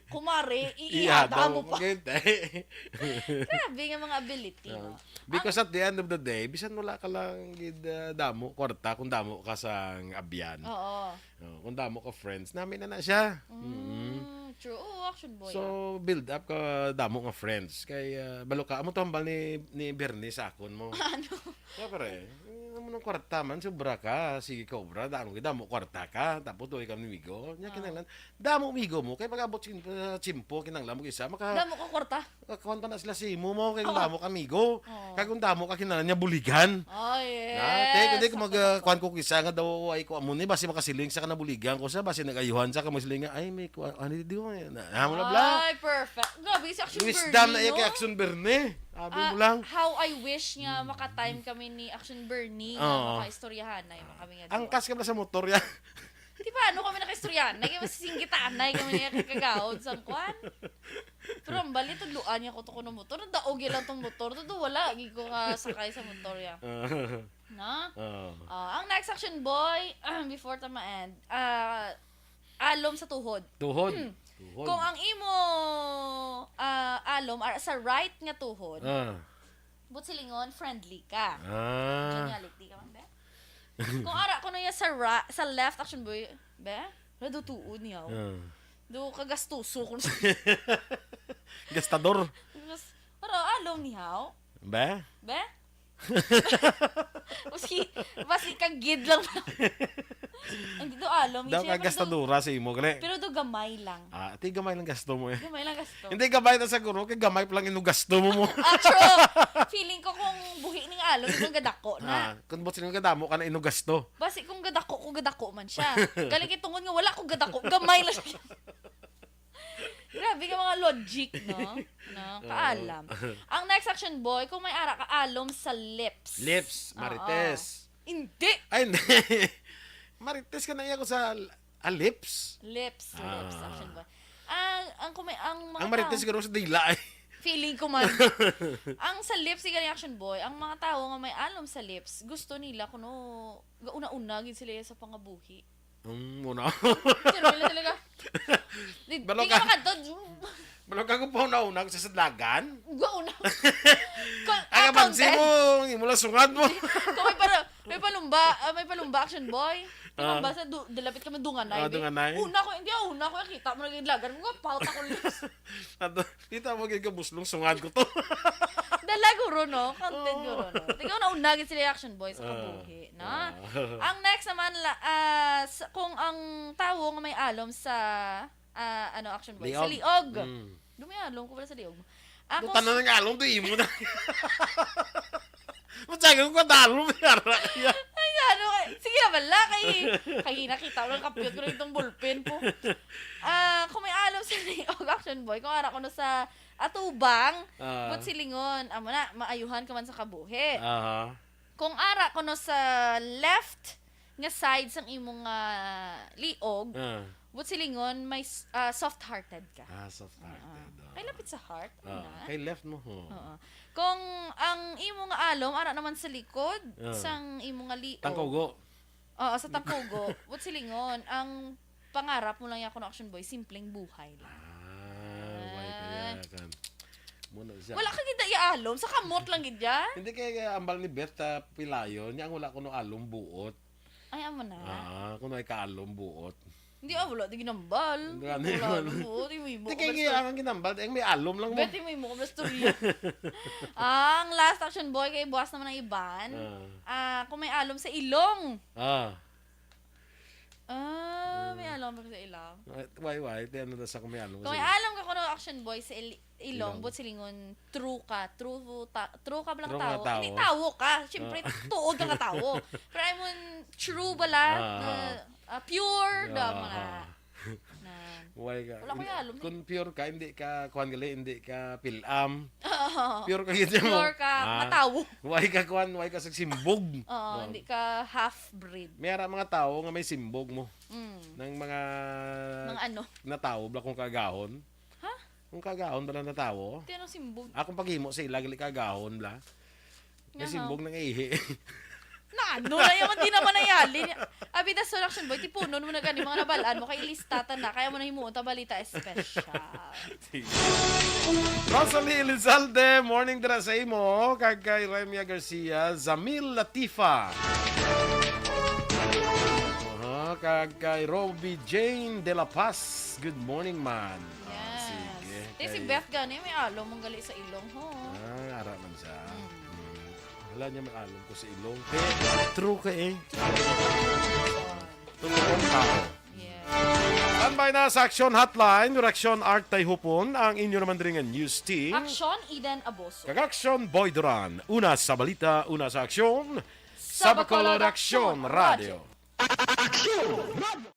kumare, iihada mo pa. Grabe nga mga ability, no? Ah, because Ang at the end of the day, bisan wala ka lang gid, ah, damo kwarta, kung damo ka sa abyan. Oo. Oh, kung damo ka friends, nami na na siya. Mm, Mm. True. Oo, action boy, So, ah. build up ka damo nga friends. Kay, ah, balo ka, amo to hambal ni, ni Bernie sa akon mo. Ano? Kaya pare, eh, amo nang kwarta man, sobra ka, sige ka obra, damo, damo kwarta ka, tapos doy ka migo. Nya Ah. kinahanglan, damo migo mo, kay pag-abot sin, ah, tiyempo, kinahanglan mo isa, maka, Damo ka kwarta? ah, kuwan pa na sila sa imo mo, kay Oo. damo ka migo. Oo. Kag kung damo ka, kinahanglan niya buligan. Oh, yes. Na, te, kundi kung mag, Sakto, ah, sakto. kuwan ko kisa nga daw, ay, ko amo ni, basi makasiling sa ka na buligan ko sa, basi nag-ayuhan sa ka, mo siling nga, ay, may kuwan, ano, di mo, na, na, mo na, bla. Ay, perfect. Grabe, si Action Wisdom Bernie, na iya kay no? Action Bernie. Abi Ah, mo lang. how I wish nga maka-time kami ni Action Bernie nga Oo. makaistoryahanay man kami nga duha. Angkas ka ba sa motor ya? Di ba, ano kami nakaistoryahanay? Kaya masisinggitanay kami niya kay kagahod sang kwan. Pero ang bali, tudloan niya ko to kuno motor. Nadaog yun lang tong motor. Todo wala, gid ko nga sakay sa motor ya. Ah. Na? Oo. Ah, ang next action boy, before ta ma-end, ah, alom sa tuhod. Tuhod. Tuhod. Kung ang imo, ah, alom ar-, sa right nga tuhod, Ah. but silingon, friendly ka. Ah. Geniality ka man, be? Kung ara ko na ya sa ra-, sa left action boy, be? Wala do tuod niya. Ah. Do kagastuso ko. Gastador. Tapos, para alom niya. Be? Be? Maski, maski kagid lang. Ang dito alom, Daw siya, ka pero do, gastadora sa imo, gali. pero do gamay lang. Ah, ti gamay lang gasto mo eh. Gamay lang gasto. Hindi gamay na siguro, kay gamay pa lang inugasto mo mo. Ah, true. Feeling ko kung buhi ning alom, itong gadako na. Ah, kung buot siling gadamo ka na inugasto. Basi kung gadako ko, gadako man siya. Galing kay tungod nga wala ko gadako, gamay lang siya. Grabe ka mga logic, no? No, Oo. kaalam. Ang next action boy, kung may ara ka alom sa lips. Lips, Oo. Marites. Hindi. Ay, hindi. Marites ka na iya ko sa, ah, lips. Lips, lips, Ah. action boy. Ang, ang kung may, ang mga Ang marites tao, siguro sa dila, eh. Feeling ko man. Ang sa lips, sige, action boy, ang mga tao nga may alom sa lips, gusto nila kuno gauna-una gid sila sa pangabuhi. Um, muna. Sir, wala talaga. Di, Balo di ka ka. makadto. Balo ka kung pauna-una sa sadlagan? Gauna. Ka-, Ang abansi accountant. mo, ang imo lang sungad mo. Kung may para, may palumba, ah, may palumba, action boy. May Ah. palumba sa du-, dalapit ka madunganay, Ah, di? dunganay. Una ko, hindi, ah, una ko, kita mo naging lagan. Mga pauta ko, Lips. Ato, kita mo, gid ka buslong, sungad ko to. Dala guro, no? Content Oo. guro, no? Tingnan na, una gid sila action boy sa Ah. kabuhi, no? Ah. Ang next naman, la-, ah, sa, kung ang tawo nga may alom sa, ah, ano, action boy, sa Liog. liog. Mm. Dumialom ko pala sa liog. Ako Buta na s- ng alom, di imo na. Matyagan ko kadalom, yara kaya. Ay, ano, eh, sige na bala, kay, kay nakita ko lang kapyot ko na itong ballpen po. Ah, kung may alom sa liog, action boy, kung ara ko no sa atubang, Ah. but silingon, amo na, maayuhan ka man sa kabuhi. Aha. Kung ara ko no sa left nga side sang imong, ah, liog, Ah. but silingon, may s-, ah, soft-hearted ka. Ah, soft-hearted, Ah. ah. Kay lapit sa heart, Ah, una. kay left mo, ho. Oo. Kung ang imo nga alom, ara naman sa likod, Ah. sang imo nga liog. Tangkugo. Oo, sa tangkugo. But silingon, ang pangarap mo lang ya kuno, action boy, simpleng buhay lang. Ah, why Ah. kaya kan? Muna siya. Wala ka gid ya alom, sa kamot lang gid ya. Hindi kay, kay ambal ni Beth, ah, pilayon, niya ang wala kuno alom buot. Ay, amo na. Ah, kuno ay kaalom buot. Hindi, ah, wala, di ginambal. Hindi, Wala, ano yun? alom buot, yung imo Di ko kay basta ang ginambal, di, ang may alom lang mo. Bet, yung imo ko basta storya. Ang last action boy, kay buwas naman ang iban. Ah. Ah, kung may alom sa ilong. Ah. Ah, may Mm. alom ba sa ilong? Ah, why, why? Di ano na sa kung may alom Kung sa may ilong? alom ka, kuno action boy sa il-, ilong, Ilong. but silingon, true ka. True ta-, true ka ba lang True nga tao? Hindi tao. tao ka. Siyempre, Ah. tuod ka nga tao. Pero I mean, true bala, Ah, na, ah. ah, pure, da Ah, mga. ah. Na. Why ka? Wala ko Hindi, yung alom, eh. kung pure ka, hindi ka, kuwan gali, hindi ka pilam. Oo. Pure ka gid mo. Pure ka, Ah. matawo. Why ka, kuwan, why ka sa simbog? Oo, Oh. hindi ka half-breed. May ara mga tao nga may simbog mo. Mm. Nang mga Mga ano? natawo, bla kung kagahon. Ha? Kung kagahon bala natawo. Ti ano simbog? Akong paghimo sa ila, gali kagahon, bla. May Nga simbog haw. nang ihi. Na ano na yun? Di naman nayali. Abi, that's all, action boy. Tipunon mo na gani mga nabalaan mo. Kay ilista ta na. Kaya mo na himuon ta balita special. Rosalie Elizalde, morning dira sa imo. Kag kay Remia Garcia, Zamil Latifa. Aha, Kag kay Robbie Jane de la Paz. Good morning, man. Ah, Yes. sige. Di si Kay- Beth gani, may alom mong gali sa ilong, ho. Ah, ara man siya. Mm. Hmm. Wala niya may alom ko sa ilong. Eh, true ka eh. Action. Totoong tao. Yes. Standby na sa Action Hotline, Reaction Art Tayhupon, ang inyo naman diri nga news team. Action, Eden Aboso. Kag Action, Boy Duran. Una sa balita, una sa aksyon. Sa Sa Bacolod Bacolod Action Action Radio. Action!